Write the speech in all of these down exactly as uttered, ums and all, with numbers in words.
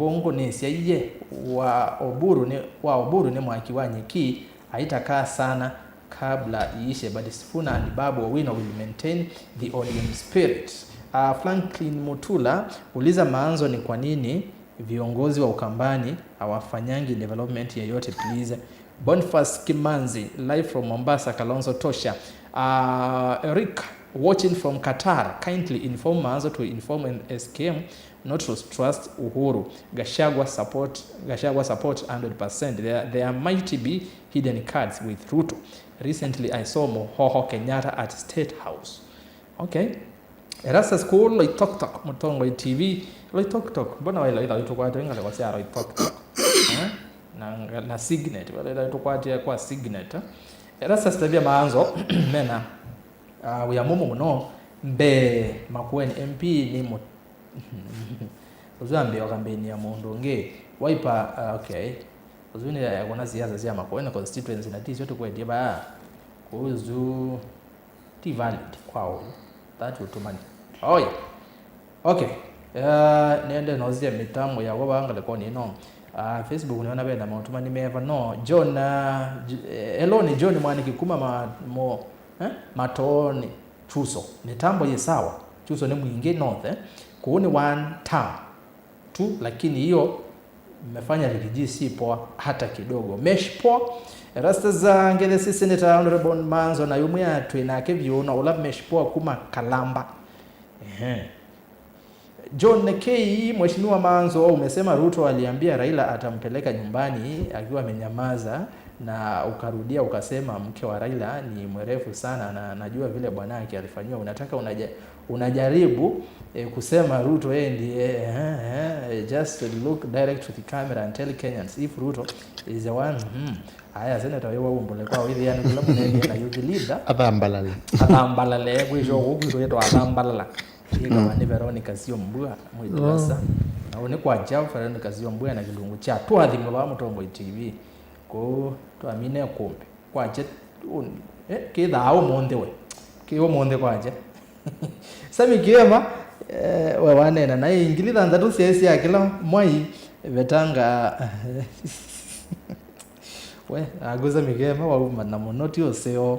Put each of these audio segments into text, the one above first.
Bungu nĩsyaie wa Oburu nĩ, wa Oburu nĩ mwaki wa nyeki, haitakaa sana kabla iishe, but Sifuna and Babu Owino will maintain the O D M spirit. Uh, Franklin Mutula, uliza Maanzo ni kwa nini viongozi wa Ukambani hawafanyangi development yeyote, please. Boniface Kimanzi, live from Mombasa, Kalonzo Tosha. Uh, Eric, watching from Qatar, kindly inform Maanzo to inform S K M not to trust Uhuru. Gachagua support, Gachagua support hundred percent. There, there might be hidden cards with Ruto. Recently I saw Mohoho Kenyatta at State House. Okay. Erastus kũũ Loitoktok, Mũtongoi T V. Loitoktok, mbona waila itha ũitũkwatĩe ngalĩko sya Loitoktok? Eh? Na, na Signet, waila itha ũitũkwatĩe kwa Signet, eh? Erastus Tavia Maanzo, mena, ah, wĩa mũmũ mũno, mbee Makueni M P nĩ mũ-, ũsu ambĩĩa ũkambĩnĩa mũndũ ũngĩ. Wiper, ah, okay. Ũsu nĩ ya kũna siasa sya Makueni constituency na tisyo tũkwendie vaa. Kũu ũsu ti valid kwa ũu. That will tũmani. Oya. Okay. Uh, nende nosie mĩtambo ya vava ngalĩkonĩ ĩno. Uh, Facebook nĩona vena maũtũmani meva no. John, uh, J-, eh, Eloni John Mwaniki kuma ma, mo, eh? Matooni Chuso. Mĩtambo yĩ sawa. Chuso nĩ Mwingi North, eh? Kũu nĩ one term tu, lakini hiyo mmefanya Rigiji si poa hata kidogo. Mesh poa. Erastus Ngethe, si Senator Honorable Maanzo na yumwe atwĩ nake vyũ na ũla Mesh poa kuma Kalamba. Ehe. John K, Mheshimiwa Maanzo, umesema Ruto aliambia Raila atampeleka nyumbani akiwa amenyamaza na ukarudia ukasema mke wa Raila ni mwerevu sana na anajua vile bwanake alifanyiwa. Unataka unaja, unajaribu eh, kusema Ruto yeye ndiye eh, eh, eh, just look direct to the camera and tell Kenyans if Ruto is the one. Hmm. Aya, Senator wĩ waumbũle kwa wĩthĩane kũla mũnene na youth leader. Athambalale. Athambalale, kwĩsyo gũkũ kwĩtwa athambalala. Ĩkawa nĩ Veronica Siombua, mwĩtilasa. Na ũnĩ kwa Jeff Veronica Siombua na kĩlungu kya twathimwe vaa Mũtongoi T V. Kũu twamine kũmbe. Kwakya, un-, eh, kĩthaa ũmũnthĩ we. Kĩ ũmũnthĩ kwakya. Sami Kiema, eh, we wanena na ĩ ngili thanthatũ syaĩ sya kĩla mwai vetanga. We, naku Sami Kiema wauma na mũno ti ũseo.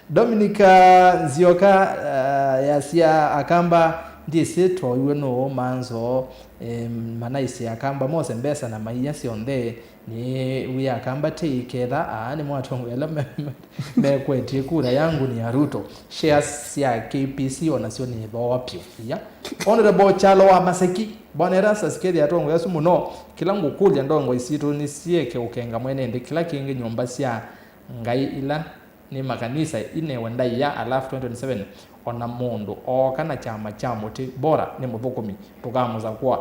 Dominic, ah, Nzioka, ah, yasya Akamba, ndyĩsĩ twoiwe nũũ Maanzo, em, manaisye Akamba mose mbesa na maia syonthe. Nĩ wĩa Akamba tei ketha aa nĩmo atongoi ala me-, me-, mekwetye kura yangu ni ya Ruto. Shares sya K P C onasyo nĩ thooa pyũ. Iya. Honorable Kyalo wa Maseki, Bwana Erastus, kethĩa atongoi asu mũno. Kĩla ngũkũlya, ndongoi sitũ nĩsyĩke ũkenga mwene nthĩ. Kĩla kĩngĩ, nyũmba sya Ngai ila nĩ makanisa inewe ndaĩa, alafu twenty twenty-seven ona mũndũ ooka na kyama kya mũtĩ, bora nĩ mũthũkũmi, tũkamũsakũa.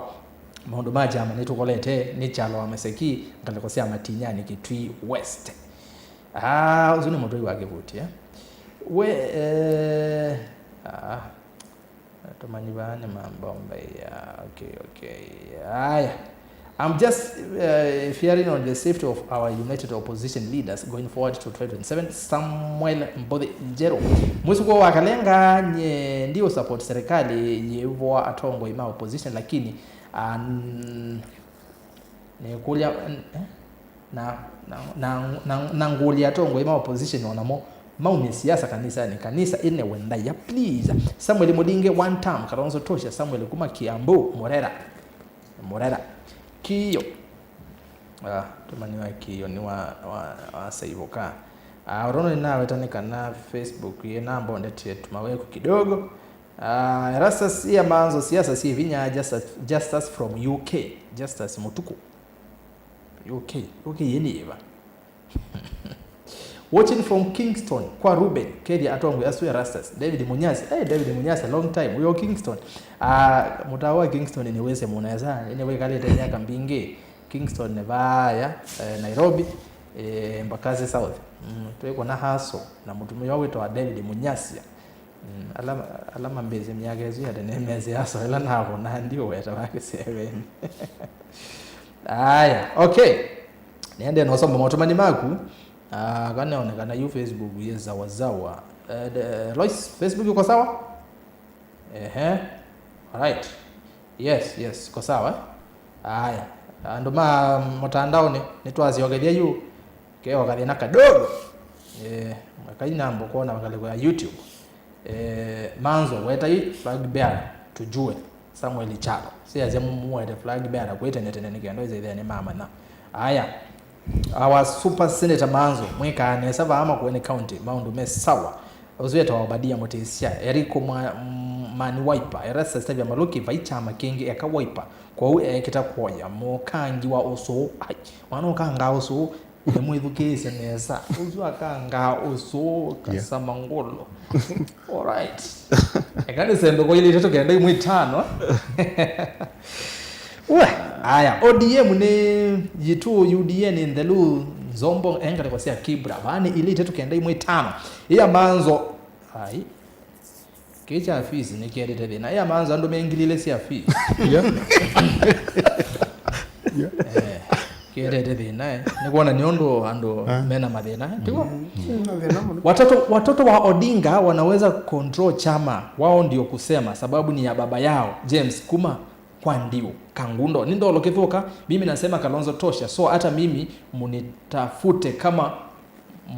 Maũndũ ma kyama nĩtũkolete nĩ Kyalo wa Maseki, ngalĩko sya Matinyani, Kitui West. Ah, ũsu nĩ mũtũi wa kĩvuti, eh? We, eh, ah. Tũmanyi vaa nĩ mambomba ya, okay, okay. Aya. I'm just uh, fearing on the safety of our united opposition leaders going forward to twenty twenty-seven. Samuel Mbothi Njeru. Mwĩsũko wa Kalenga, nye ndi ũsupport serikali yĩvoa atongoi ma opposition, lakini an, nĩkũlya, eh? Na, na, na, na, na ngũlya atongoi ma opposition onamo maumye siasa kanisanĩ. Kanisa ĩnewe ndaĩa, please. Samuel Mũlinge, one term, Kalonzo tosha, Samuel kuma Kiambu, Murera. Murera. Kiyo. Ah, tũmanyiwa Kiyo nĩ wa, wa, wa Saivoka. Ah, ũrono nĩnaweta nĩ kana Facebook yĩ namba ũndetie tũmaweku kidogo. Ah, Erastus ya Maanzo, siasa si vinya, Justus, Justus from U K. Justus Mutuku. U K, U K yeni eva. Watching from Kingston, kwa Ruben, kethĩa atongoi asu Erastus, David Munyasi. Hey, David Munyasi, a long time. Uyo Kingston. Ah, mtaa wa Kingston nĩ wĩsĩ mũno esa, nĩ wĩkalĩte myaka mbingĩ. Kingston nĩ vaya, eh, Nairobi, eh, Embakasi South. Mm, twĩkona haso na mũtumĩa wĩtawa David Munyasia. Mm, ala, ala mambĩĩsye myaka ĩsu ya tene mesĩ aso ĩla navona ndiũweta wa kĩsevenĩ. Aya, okay. Nĩende nosoma maũtũmani maku. Ah, kaneonekana yu Facebook ye sawa sawa. Eh, de, Lois, Facebook iko sawa? Ehe. Alright. Yes, yes, iko sawa. Aya. Andũ ma mũtandaonĩ, nĩtwasyokethya yu, keo kathĩna kadogo. Eh, kainambo kwona ngalĩko ya YouTube. Eh, Manzo, wetai flag bearer tujue. Samuel Chalo. Siasya mũwete flag bearer kwĩ tene tene nĩ kenda ĩsethĩa nĩ mamanya. Aya. Our super senator Manzo, mwĩkaa nesa vaa Makueni County, maũndũ me sawa. Ũsu etawa Obadia Mũtĩsya, Eriko mwa, m-, mani Wiper, Erastus Tavia Maluki, vai kyama kĩngĩ eka Wiper. Kwoou eekĩta kuoya mũkangi wa ũsũũ. Ai, mwana ũkangaa ũsũũ, nĩmwĩthukĩĩsye nesa. Ũsu akangaa ũsũũ, yeah, kasama ngolo. Alright. Eka nĩsembe kwa ilĩ itatũ kenda imwe itano. We, aya, O D M nĩ yitũ, U D A nĩ nthelu, nzombo, engalĩko sya Kibra. Vaa nĩ ilĩ itatũ kenda imwe itano. Iya Manzo. Ai. Kĩ kya fees nĩkĩetete thĩna. Ĩ Amanzo andũ mengilile sya fees. Yeah. Yeah. Eh, kĩetete thĩna, eh. Nĩkwona nĩ ũndũ andũ, ah, mena mathĩna, eh, tiguo? Mm. Mathĩna mũno. Watoto, watoto wa Odinga wanaweza control chama, wao ndio kusema, sababu ni ya baba yao, James kuma kwa ndio. Kangundo, ni ndolo kithuka, mimi nasema Kalonzo tosha, so hata mimi munitafute kama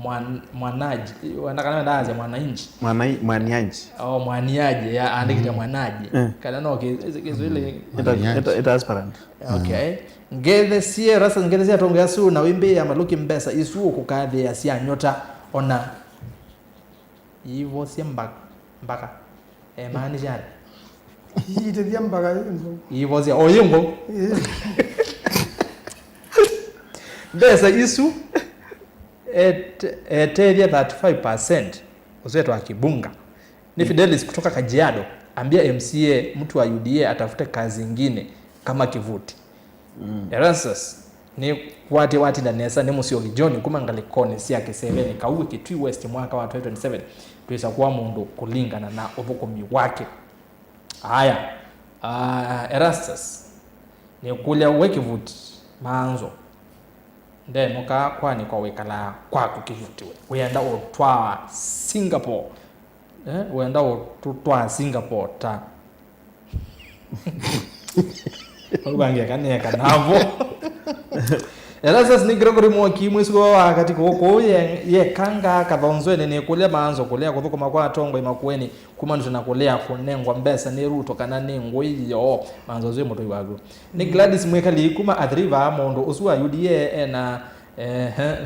mwan-, mwanaji, wenda kana wenda aja mwananchi. Mwanai-, mwaniaji. Oh, mwaniaji, ya, andikite, mm, mwanaji. Eh. Kana no ki-, ki-, Kiswahili. It has, it, it has parent. Okay. Ngethesie, rasa ngethesie atongoria asu na wimbi ya Maluki mbesa isu ukukathia sia nyota ona. Ivosye mba-, mbaka. Eh, maanisha ata? Iitĩthya mbaka yĩ ngũ. Iivosya, o yĩ ngũ. Eh. Mbesa isu et-, etethya thirty-five percent ũsu etwa Kibunga. Ni Fidelis kutoka Kajiado, ambia M C A mtu wa U D A atafute kazi ingine kama Kivuti. Mm. Erastus, nĩkwatĩ watinda nesa nĩ Mũsyoki John kuma ngalĩkonĩ sya Kĩsevenĩ, Kauĩ, Kitui West, mwaka wa twenty twenty-seven, twĩsa kũa mũndũ kũlingana na ũthũkũmi wake. Aya, ah, Erastus, nĩkũlya we Kĩvuti, Manzo ndenũkaa kwanĩkwa wĩkalaa kwaku Kĩvuti we? Wĩenda ũtwaa Singapore? Eh, wenda ũtũtwaa Singapore ta. Au angeka neka navo. Erastus ni Gregory Mwoki, mwĩsũko wa kati kũkũ, ye, yekanga kathonzweni nĩ kũlya Manzo kũlea kũthũkũma kwa atongoi Makueni, kumanĩte na kũlea kũnengwa mbesa nĩ Ruto kana nĩ ngũi yoo. Manzo ũsu mũtũi waku. Ni Gladys Mwikali kuma Athi River, mũndũ ũsu wa U D A ena, ehe,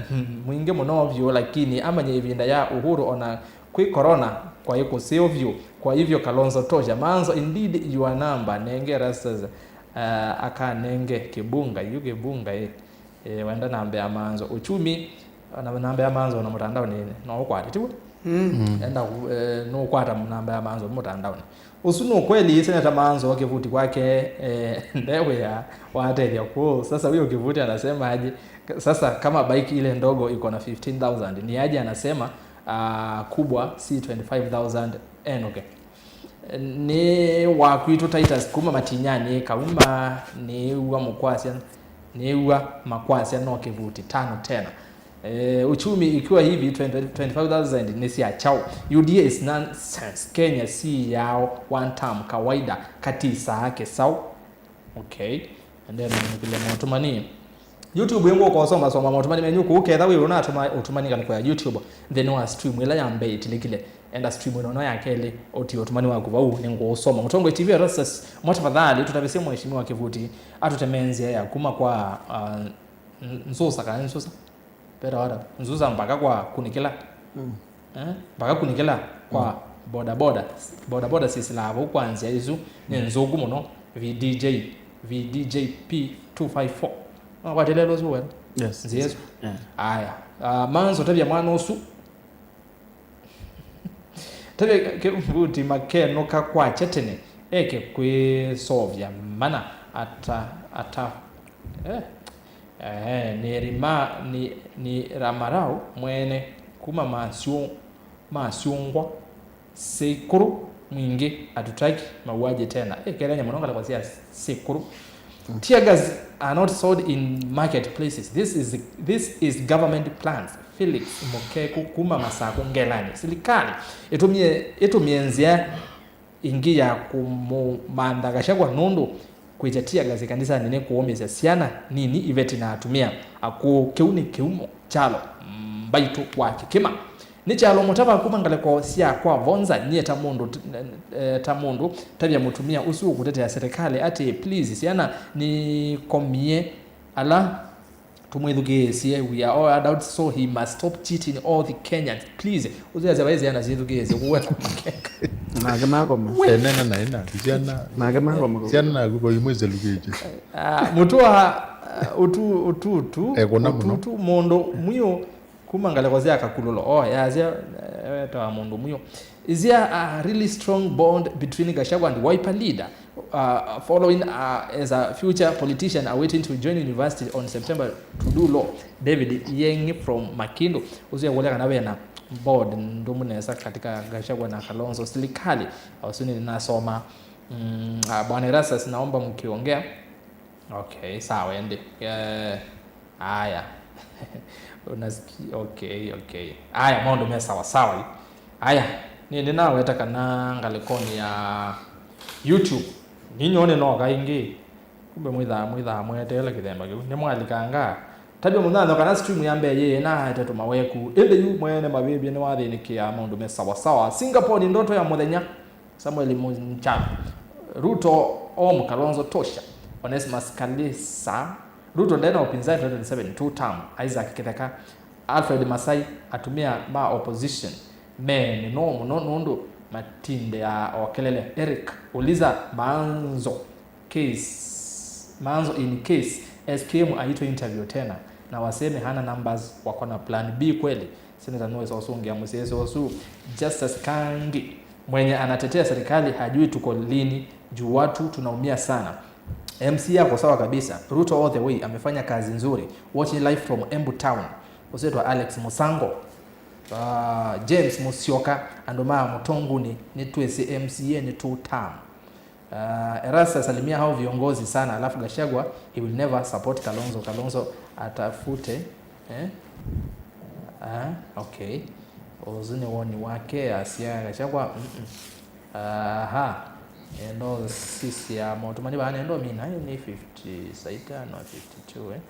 mwingĩ mũno vyũ, lakini amanye ĩvinda ya Uhuru ona kwĩ corona kwaĩ kũseo vyũ. Kwa hivyo Kalonzo tosha. Manzo, indeed your number nenge Erastus, uh, akanenge Kibunga, yu Kibunga, eh. Eh, wenda namba ya Manzo. Uchumi, na namba ya Manzo na mũtandaonĩ no ũkwate, tiw'o? Mm. Mm. Enda ku-, eh, nũkwata namba ya Manzo mũtandaonĩ. Ũsu nĩ ũkweli, Seneta Manzo Kĩvuti kwake, eh, nde wĩa watethya kũũ. Sasa huyo Kĩvuti anasema aje? Sasa kama bike ile ndogo iko na fifteen thousand, ni aje anasema, ah, kubwa si twenty-five thousand, enuke. Nĩ wa kwitũ Titus kuma Matinyani, Kauma, nĩw'a mũkwasya, nĩw'a makwasya no Kĩvuti tano tena. Eh, uchumi ikiwa hivi, twenty, twenty-five thousand nĩ sya kyaũ? U D A is nonsense. Kenya si yao, one term, kawaida, katisaa kĩsaũ. Okay. Endee na nĩkile motũmani. YouTube ĩngũ ũkosoma soma motũmani menyu kũu ketha wĩ ũnatũma ũtũmani ngalĩko ya YouTube nthĩnĩ wa stream ĩla ya mbee ĩtilĩkile. Enda stream ĩno no ya kelĩ, ũtie ũtũmani waku vau, nĩngũũsoma. Mũtongoi T V Erastus, mwa tafadhali, tũtavĩsye Mheshimiwa Kĩvuti atũtemee nzĩa ya kuma kwa, ah, n-, Nzusa, kana Nzusa? Pera wada, Nzusa mpaka kwa Kunikila. Mm. Eh? Mpaka Kunikila kwa, mm, boda boda. Boda boda sisilaa vau kwa nzĩa isu, nĩ, mm, nzũku mũno. V D J, V D J P two five four. No, kwa telelo su wena? Yes. Nzĩa isu. Yeah. Aya. Ah, Manzo tavya mwana ũsu. Tavya Kĩvuti makenũka kwakya tene, eke kwĩsovya mana ata, ata, eh, eh, nĩ rima, nĩ, nĩ Ramarau mwene kuma Masyũ-, Masyũngwa, Sĩkũrũ mwingĩ hatutaki mauaji tena. Eh, kelenya mũno ngalĩko sya Sĩkũrũ. Tear gas are not sold in marketplaces. This is, this is government plans. Felix Mũkeku kuma Masaku Ngelani. Silikalĩ ĩtũmie, ĩtũmie nzĩa ĩngĩ ya kũmũmantha Gachagua nũndũ Kwĩkya tear gas ĩkanisanĩ nĩ kũũmĩsya syana nini, iveti na atumĩa akũũ. Kĩu nĩ kĩumo kyalo mbaitũ wa kĩkĩma. Nĩ kyalo mũtava kuma ngalĩko sya kwa Vonza. Nyie ta mũndũ, eh, ta mũndũ, tavya mũtumĩa ũsu ũkũtetea serikali atĩ, please, syana nĩkomie ala tũmwĩthukĩĩsye, we are all adults, so he must stop cheating all the Kenyans, please. Ũsu yasya vai syana syĩthukĩĩsye kũwe kũmũkenga. Nake makoma. Enena naĩ naku syana. Nake makoma kũ? Syana naku kwa imwe iselukĩtye. Ah, mũtũa, ah, ũtu, ũtutu, Ekũna mũno. Ũtutu, mũndũ mwiũ kuma ngalĩko sya Kakulũlo. Oh, yasya, eh, wetawa mũndũ mwiũ. Is there a really strong bond between Gachagua and Wiper leader, uh, following, uh, as a future politician awaiting to join university on September to do law, David Yeng'i from Makindu? Ũsu ekũlya kana vena bond ndũmu nesa katika Gachagua na Kalonzo silikali. Ũsu nĩnasoma. Mm, ah, Bwana Erastus, naomba mkiongea. Okay, sawa, ende. Eh, haya. Unasikia? Okay, okay. Haya, maũndũ me sawa sawa yu. Haya, nĩ nĩnaweta kana ngalĩkonĩ ya YouTube. Ninyone no kaingĩ. Kumbe mwĩthaa, mwĩthaa mweteele kĩthemba kĩu. Nĩ mwalikanga. Tabia mũnyanyo kana stream ya mbee yĩĩ na aete tũmaweku. Ĩndĩ yu mwene mavĩvye nĩ wathĩnĩkĩa maũndũ me sawa sawa. Singapore ni ndoto ya mũthenya. Samuel Muncham, Ruto om, Kalonzo tosha. Onesmus Kalisa, Ruto ndena upinzani twenty twenty-seven, two term. Isaac Kitheka, Alfred Masai, atumĩa ma opposition me mĩnoo mũno nũndũ matindeaa o kelele. Eric Uliza, Maanzo case, Maanzo in case S K M aitwe interview tena na waseme hana numbers, wako na plan B kweli? Senator noweza ũsũngĩa mũsyaĩĩsya ũsu. Justus Kangi, mwenye anatetea serikali hajui tuko lini, juu watu tunaumia sana. M C A ako sawa kabisa. Ruto all the way, amefanya kazi nzuri. Watching live from Embu Town. Ũsĩtwa Alex Musango. Uh, James Musyoka, andũ ma Mũtonguni, nĩtwĩsĩ M C A nĩ two term. Uh, Erastus, salimia hao viongozi sana, alafu Gachagua, he will never support Kalonzo. Kalonzo atafute, eh? Ah, okay. Ũsu nĩ woni wake, asya Gachagua. Mm-mm. Aha. Endo sisya maũtũmani vaa nendo mina nĩ fifty saita no fifty-two, eh?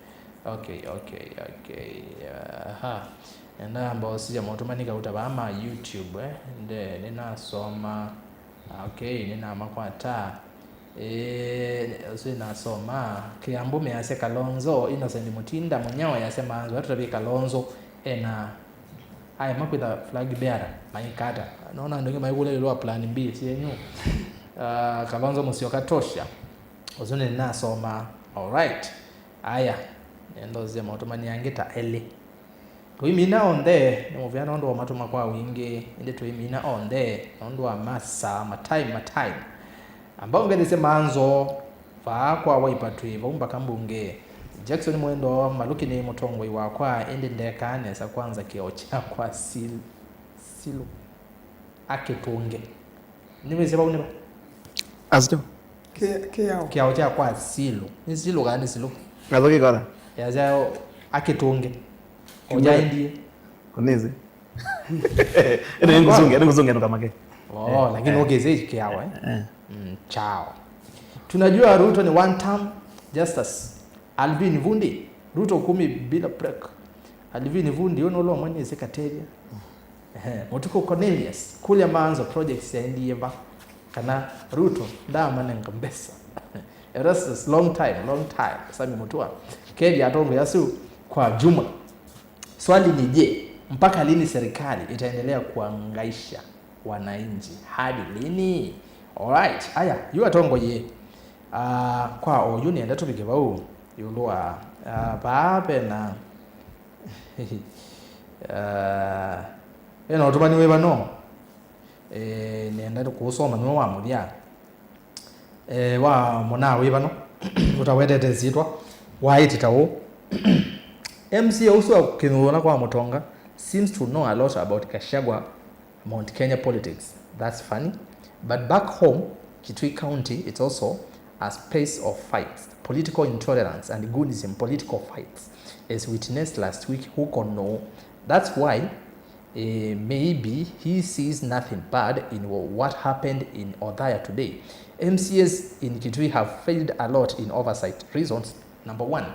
Okay, okay, okay. Aha. Enda amba ũsisya maũtũmani kauta vaa ma YouTube, eh? Nde, nĩnasoma. Okay, nĩnamakwata. Ĩĩ, ũsu nĩnasoma. Kĩambu measya Kalonzo, Innocent Mutinda, Mũnyao yasya Maanzo, atũtavye Kalonzo ena aema kwĩtha flag bearer, maikata. Nona andũ angĩ maikũlya ĩũlũ wa plan B syenyu. Ah, Kalonzo Musyoka tosha. Ũsu nĩnasoma. Alright. Aya, nĩndosisya maũtũmani angĩ ta elĩ. Tũimina onthe, nĩ mũvea nũndũ wa matuma kwa wingĩ, ĩndĩ tũimina onthe nũndũ wa masaa, matime, matime. Amba ũngelesye Maanzo, vaa kwa Wiper twĩ vau mbaka mbunge. Jackson Mwendwa Maluki nĩ mũtongoi wakwa, ĩndĩ ndekaa nesa kwanza kĩao kya kwa Sil-, Silu. Akĩtũnge. Nĩwĩsĩ vau nĩ va? Asio. Kĩ-, kĩao. Kĩao kya kwa Silu. Nĩ Silu kana nĩ Silu? Atho kĩkora. Yasya akĩtũnge. Ojaendie. Kũnĩsĩ. Ene ngũzunge, ene ngũzunge nũkamake. Oh, lakini ũkĩsĩ kĩao, eh? Eh. Mm, chao. Tunajua Ruto ni one term, Justus. Alvin Vundi, Ruto kumi bila break. Alvin Vundi, ũnũlwa mwenye ĩsĩ Katĩthya. Ehe, Mũtuku Cornelius, kũlya Maanzo projects syaendie va? Kana Ruto ndaamanenga mbesa? Erastus, long time, long time. Sami Mutua, Kevy atongoi asu kwa Juma. Swali ni je, mpaka lini serikali itaendelea kuangaisha wananchi? Hadi lini? Alright, aya, yu atongoi. Ah, kwa oyu nĩenda tũvike vau ĩũlũ wa, ah, vaa vena, ah, vena ũtũmani wĩva no? Eh, nĩenda kũũsoma nĩwe wa mũthya. Eh, wa mũnaa wĩva no? Ũtawetete ĩsyĩtwa, waĩtĩ ta ũũ. M C A ũsu wa kĩnyũũna kwa mũtonga seems to know a lot about Gachagua Mount Kenya politics. That's funny. But back home, Kitui County, it's also a space of fights, political intolerance, and goonism political fights, as witnessed last week. Huko no. That's why Eh, maybe he sees nothing bad in wha- what happened in Othaya today. M C As in Kitui have failed a lot in oversight. Reasons: number one,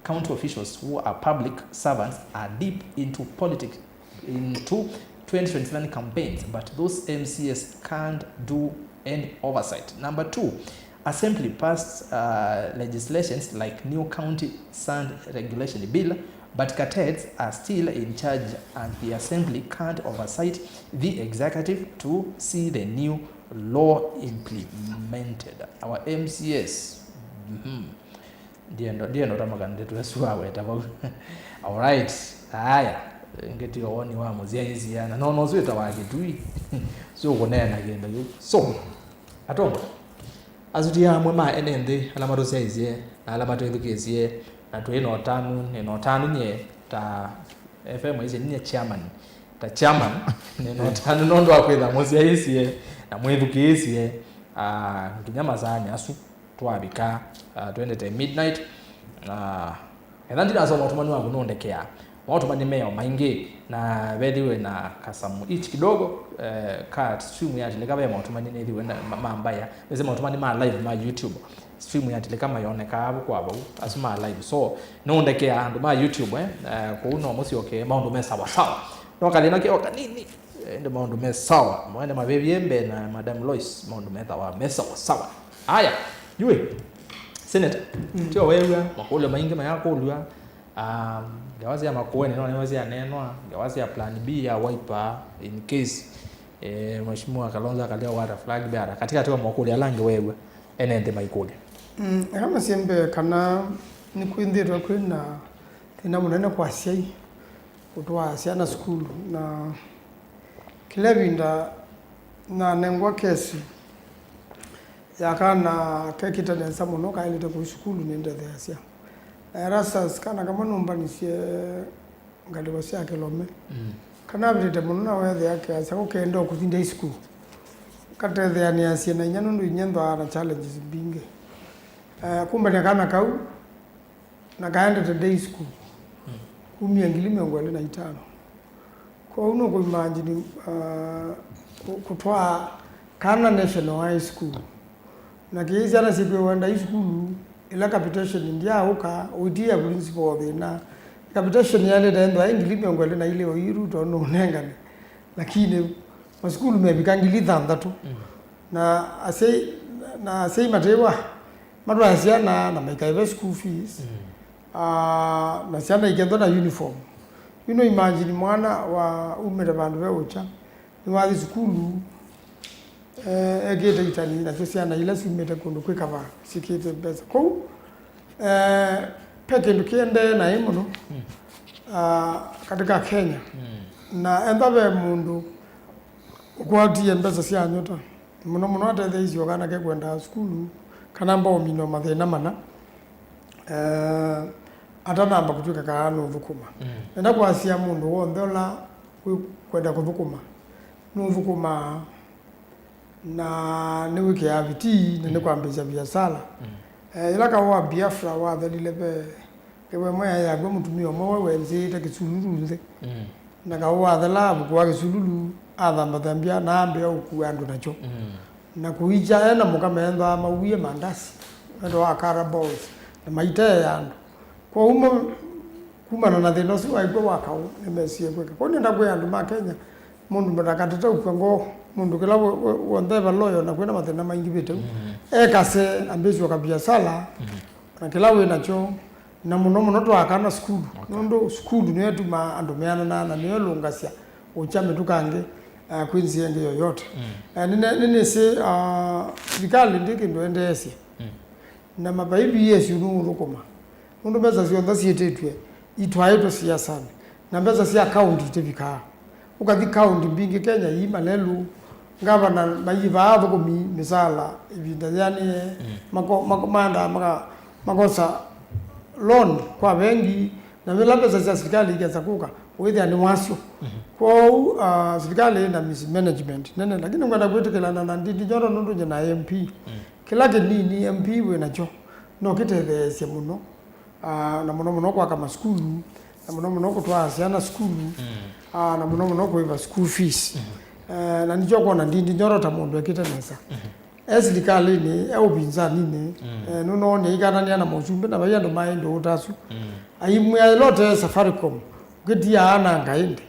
county officials who are public servants are deep into politics, into twenty twenty-seven campaigns, but those M C As can't do any oversight. Number two, assembly passed uh, legislations like new county sand regulation bill, but cartels are still in charge and the assembly can't oversight the executive to see the new law implemented. Our M C As, mhm. Ndiendo, ndiendo ta makandĩtwe asu aweta vau. Alright. Aya, ngĩtio woni wa mũsyaĩĩsya na nona ũsu wĩtawa Kĩtui. Sio kũneena kĩndũ kĩu. So, atongwa, asu ti amwe ma ene nthĩ ala matũsyaĩĩsye na ala matwĩthukĩĩsye, na twĩ na ũtanu, nĩ na ũtanu nyie ta F M aisye nyie chairman, ta chairman, nĩ na ũtanu nũndũ wa kwĩtha mũsyaĩĩsye na mwĩthukĩĩsye, ah, nginya masaanĩ asu twavika, ah, twendete midnight. Na etha ndinasoma ũtũmani waku nũndekea. Maũtũmani meo maingĩ, na vethĩwe na kasamu itch kidogo, eh, ka stream yatilĩka ve maũtũmani nĩthiwe na- ma- mambaya. Nĩsĩ maũtũmani ma live ma YouTube, stream yatilĩka mayonekaa vau kwa vau, asu ma live. So, nũndekea andũ ma YouTube, eh, eh, kũu no mũsyoke maũndũ me sawa sawa. No kathĩna keo kanini. Eh, ĩndĩ maũndũ me sawa. Mwene mavĩvie mbee na Madam Lois, maũndũ methĩawa me sawa sawa. Aya, yui, Senator, mm, tio weew'a, makũlyo maingĩ mayakũlw'a. Um, ngewa sya Makueni no nĩwe syaneenwa, ngewa sya plan B ya Wiper in case, eh, Mheshimiwa Kalonzo akalea wata flag bearer. Katikati wa makũlyo ala angĩ weew'a, ene nthĩ maikũlya. Mm, eka masyĩmbe kana nĩkwĩthĩĩtwe kwĩ na thĩna mũnene kwa asyai kũtwaa syana sukulu, na kĩla ĩvinda nanengwa kesi ya kana kekĩte nesa mũno kaĩlĩte kũi sukulu nĩndetheeasya. Erastus, kana kamwe nũmbanisye ngalĩko sya kĩlome. Mm. Kana avĩtĩte mũno na weethĩa keasya ũkenda ũkũthi day school. Katetheanĩasye na inya nũndũ inyie nthwaa na challenges mbingĩ. Eh, kumbania kana kau, na kaendete day school, mm, kumia ngili mĩongo ĩlĩ na itano. Kwoou nũkũimagine, uh, kũ- kũtwaa kana National High School. Na kĩĩ syana syĩkwĩw'a ndai sukulu, ĩla capitation ndyaaũka, ũitia principal thĩna. Capitation yaĩlĩte ĩndwa ĩ ngili mĩongo ĩlĩ na ilĩ o iru tondũ nũnengane. Lakini masukulu mevika ngili thanthatũ. Mm. Na asyai, na asyai matĩwa matwaa syana na maikaive school fees. Mm. Ah, na syana ikethwa na uniform. You know, imagine mwana wa umĩte vandũ ve ũkya, nĩwathi sukulu, eh, ekĩte itani, nasyo syana ila syumĩte kũndũ kwĩ kavaa syĩkĩte mbesa. Kwoou, eh, ve kĩndũ kĩendee naĩ mũno, mm, ah, katika Kenya. Mm. Na enda ve mũndũ ũkwatie mbesa sya nyota, mũno mũno atetheeisye o kana kekwenda sukulu, kana mbaũminwa mathĩna mana, eh, atanamba kũtw'ĩka kana nũthũkũma. Mm. Nenda kwasya mũndũ w'onthe ũla wĩkwenda kũthũkũma, nũthũkũmaa na nĩwĩkĩaa vitii na, mm, nĩkwambĩĩsya viasala. Mm. Eh, yĩla kaũ wa Biafra wathelile, ve ngewa ĩmwe yaĩ yakw'a mũtumĩa ũmwe we wenzĩĩte kĩsululu nthĩ. Mm. Na kaũ wathela avukũa kĩsululu, athambathambya na ambĩa ũkua andũ nakyo. Mm. Na kũikya e na mũka meenthaa mauie mandasi, wendo wa kara balls, na maiteea andũ. Kwoou mo- kumana na thĩna ũsu waĩkw'a wa kaũ, nĩmesie kwĩka. Kwoou nĩenda kwĩa andũ ma Kenya, mũndũ ndakatete ũkw'a ngoo, mũndũ kĩla we- we- w'onthe eva loyo na kwĩna mathĩna maingĩvĩte u, mm, ekase, ambĩsye ũka viasala, mm, na kĩla wĩ nakyo, na mũno mũno twaa kana sukulu. Okay. Nũndũ sukulu nĩyo ĩtumaa andũ meanana na nĩyo ĩlũngasya ũkya mĩtũkangĩ, uh, kwĩ nzĩa ĩngĩ yoyote. Mm. Uh, nĩne- nĩnĩsĩ, uh, thilikalĩ ndĩ kĩndũ endeesye. Mm. Na mavaivi yĩsĩ ũndũ ũthũkũma. Nũndũ mbesa syonthe syĩtĩtw'e itwaĩtwe siasanĩ, na mbesa sya kaũnti itĩvikaa. Ũkathi kaũnti mbingĩ Kenya ii malelũ, ngavana maivaa athũkũmi mĩsaala ĩvinda yĩanĩe, mm, mako- mako- maendaa maka- makosa loan kwa vengi, na yĩla mbesa sya silikalĩ ikesa kũka, wĩthĩa nĩ wasyo. Mhm. Kwoou, ah, silikalĩ ĩna mismanagement nene, lakini ngwenda kwĩtĩkĩlana na Ndindi Nyoro nũndũ nyie na M P. Mm. Kĩla kĩnini M P wĩ nakyo no kĩtetheesye mũno, ah, na mũno mũno kwaka masukulu, na mũno mũno kũtwaa syana sukulu. Mm. Ah, na mũno mũno kũĩva school fees. Eh, na nĩkyo kwona ndindi nyorota mũndũ ekĩte nesa. E silikalĩnĩ, e ũpinzaninĩ, eh, nũnoonie aikanania na mũsumbĩ na vai andũ maĩ ndũũ ta asu. Aimwĩa ĩla ũte Safaricom, ũkĩtiaa ananga ĩndĩ.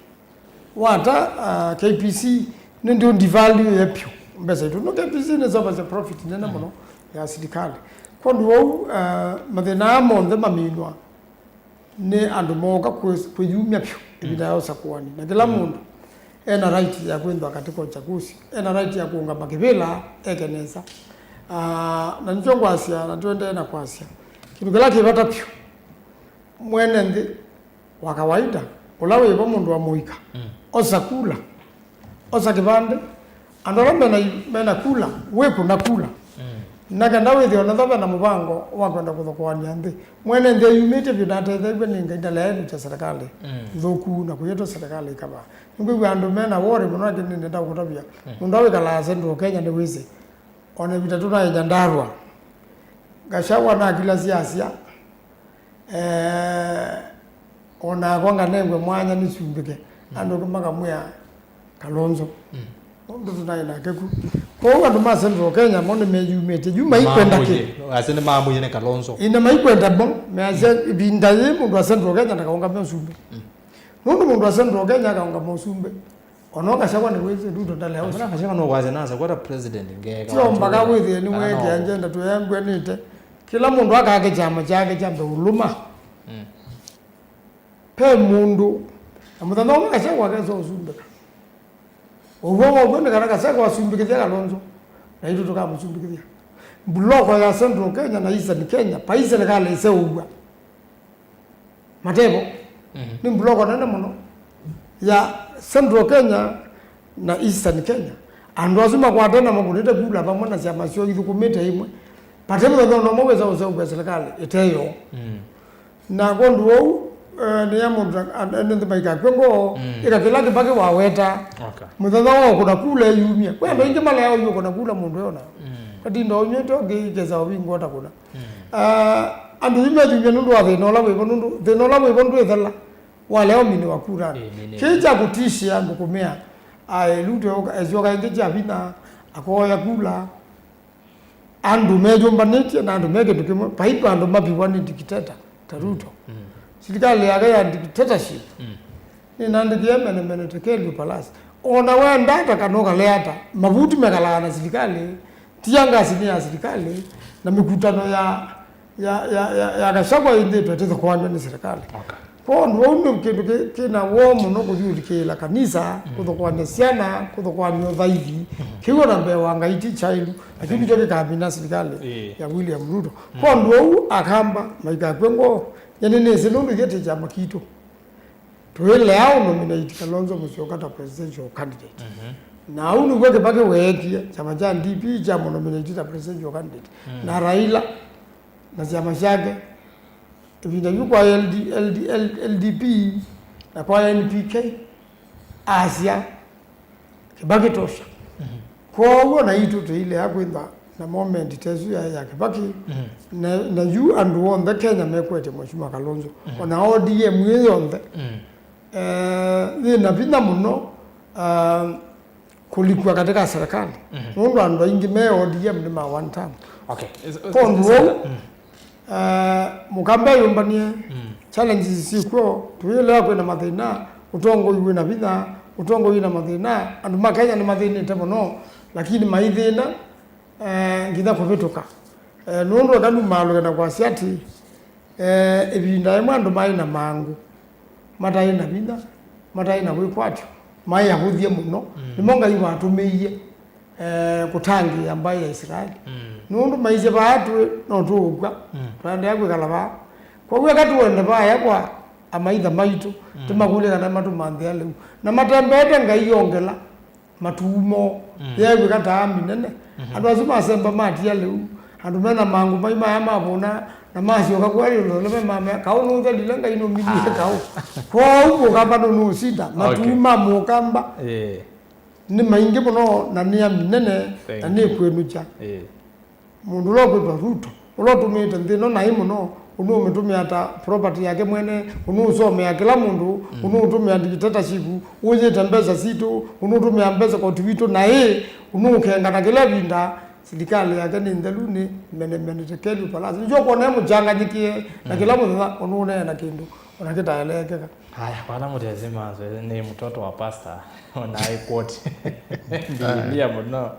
Wata, ah, K P C nĩ ndio devalue ye pyũ mbesa itũ. No, K P C nĩ sovasya profit nene mũno ya silikalĩ. Kwondũ wau, ah, mathĩna aa monthe maminwa nĩ andũ mooka kwĩ-, kwĩyumya vyũ ĩvinda ya ũsakũani. Na kĩla mũndũ ena right ya kwĩthwa katika uchaguzi, ena right ya kũũngama kĩvĩla eke nesa. Ah, na nĩkyo ngwasya, na tũendee na kwasya. Kĩndũ kĩla kĩ vata vyũ, mwene nthĩ wa kawaida, ũla wĩ vo mũndũ wa mũika, osa kula, osa kĩvandĩ, andũ ala mena, mena kula, wĩkũna kula. Na kenda wĩthĩe ona thave na mũvango wa kwenda kũthokoany'a nthĩ. Mwene nthĩ eyumĩtye vyũ na atetheew'e nĩ Ngai ndalea ĩlũkya serikali nthũku na kũyĩtwa serikali ĩkavaa. Nĩngwĩw'a andũ mena worry mũno, lakini nĩnenda kũkũtavya. Mũndũ ũla wĩkalaa Central Kenya nĩwĩsĩ. Ona ĩvinda tũnaĩ Nyandarua, Gachagua nakila siasya, eh, onakwa nganengwe mwanya nĩsumbĩke. Andũ makamwĩa Kalonzo. Ũndũ tũnaĩ nake ku. Kwoou andũ ma Central Kenya mo nĩmeyumĩtye. Yu maikwenda kĩ? Ase nĩmamwĩie nĩ Kalonzo. Ĩna maikwenda mo, measya ĩvinda yĩĩ mũndũ wa Central Kenya ndakaũngame ũsumbĩ. Nũndũ mũndũ wa Central Kenya akaũngama ũsumbĩ. Ona Gachagua nĩwĩsĩ Ruto ndalea ũsu. Ona Gachagua no kwasya nasa kwata president ngeka. Tio mpaka wĩthĩe nĩwekĩa agenda twĩambwanĩte. Kĩla mũndũ akake kyama kyake kyambe ũlũma. Pe mũndũ, na mũthenya ũmwe Gachagua akesa ũsumbĩka. Ũw'o wow'o nĩ kana Gachagua asumbĩkĩthya Kalonzo, na itũ tũkamũsumbĩkĩthya. Mbuloko ya Central Kenya na Eastern Kenya, vai serikali ĩseũvw'a. Matevo. Nĩ mbuloko nene mũno ya Central Kenya na Eastern Kenya. Andũ asu makwatene makũnĩte kula vamwe na syama syoo ithũkũmĩte imwe. Vate mũthenya ona ũmwe wĩsa ũseũvw'a serikali ĩte yoo. Na kwondũ wou, eh, nĩya mũndũ ta, an-, ene nthĩ maikakw'e ngoo, ĩka kĩla Kĩbakĩ waweta. Okay. Mũthenya wa ũkũna kula eyumya. Kwĩ andũ aingĩ maleawa yu ũkũna kula mũndũ eona. Katinda ũnywĩte ũngĩ ikesa ũvingwa ũtakũna. Ah, andũ yu meyumya nũndũ wa thĩna ũla wĩvo, nũndũ thĩna ũla wĩvo ndwĩthela. Walea ũminĩwa kuranĩ. Ĩ, minĩwa. Kĩĩ kya kũtishĩa andũ kũmea, aĩ, Ruto esyoka ĩngĩ kya vinya, akoya kula. Andũ meyũmbanĩtye na andũ me kĩndũ kĩmwe, vai vandũ maviwa nĩ dictator ta Ruto. Silikalĩ yake ya dictatorship nĩnandĩkĩe Mene Mene Tekel Palace. Ona wenda ata kana ũkalea ata, mavuti mekalaa na silikalĩ, tiangasi nĩ ya silikalĩ, na mĩkutano ya, ya, ya, ya, ya Gachagua ĩndĩtwe ĩtĩthũkũanw'a nĩ silikalĩ. Okay. Kwondũ ũu nĩ kĩndũ kĩ-, kĩna woo mũno kũthi ũthikĩĩla kanisa, kũthũkũany'a syana, kũthũkũany'a ũthaithi. Kĩu ona mbee wa Ngai ti kyailu, lakini kyo kĩkamina silikalĩ ya William Ruto. Kwondũ ũu Akamba maikakw'e ngoo, nyie nĩnĩsĩ nũndũ ithyĩ tĩ kyama kitũ. Tũilea ũnominate Kalonzo Musyoka ta presidential candidate. Na au nĩw'o Kĩbakĩ weekie, kyama kya D P kyamũnominate ta presidential candidate. Na Raila na syama syake, ĩvinda yu kwa L D, L D, L D P na kwa N P K, asya, Kĩbakĩ tosha. Kwoou naitũ tũilea kwĩthwa na moment ta ĩsu ya, ya Kĩbakĩ, na, na yu andũ onthe Kenya mekwetye Mheshimiwa Kalonzo, ona O D M ĩ yonthe, eh, yĩna vinya mũno, ah, kũlikw'a katika serikali. Nũndũ andũ aingĩ me O D M nĩ ma one term. Okay. Kwondũ wou, eh, Mũkamba eyũmbanie, challenges syĩkw'o, tũyĩelewa kwĩna mathĩna, ũtongoi wĩna vinya, ũtongoi wĩna mathĩna, andũ ma Kenya nĩmathĩnĩte mũno, lakini maithĩna, eh, nginya kũvĩtũka. Eh, nũndũ eka numaalũke na kwasya atĩ, eh, ĩvinda yĩmwe andũ maĩ na mangũ, mataĩ na vinya, mataĩ na wĩkwatyo, maĩ ahũthye mũno, nĩmo Ngai watũmĩie, eh, kũtangĩĩa mbaĩ ya Isilaeli. Nũndũ maisye vaa twĩ, no tũũkw'a, twaendeea kwĩkala vaa. Kwoou eka tũende vaya kwa amaitha maitũ, tũmakũlye kana matũmanthĩa lĩu. Na matembeete Ngai yongela, matuu moo, yeew'ĩka ta ami nene. Andũ asu masemba matia lĩu, andũ mena mangũ mai maya mavũna, na masyoka kũya Yelusaleme mamea, kaũ nũthelile, Ngai nũminie kaũ. Kwoou Mũkamba nũnũũsinda, matuu ma Mũkamba nĩ maingĩ mũno, na nĩ ami nene, na nĩ kwĩnũkya. Mũndũ ũla ũkwĩtwa Ruto, ũla ũtũmĩĩte nthĩ ĩno naĩ mũno, ũnũũmĩtũmĩa ta property yake mwene, ũnũũsomea kĩla mũndũ, ũnũũtũmĩa dictatorship, ũyĩte mbesa sitũ, ũnũũtũmĩa mbesa koti witũ, na ĩ ũnũũkenga na kĩla ĩvinda. Silikalĩ yake nĩ nthelu, nĩ mene mene tekeli upalasi. Nĩkyo ũkwona mũchanganyĩkie na kĩla mũthenya ũnũũneena kĩndũ ona kĩtaeleekeka. Haya, kwana mũtesi maso, nĩ mtoto wa pastor, ona ai quote Biblia mũno.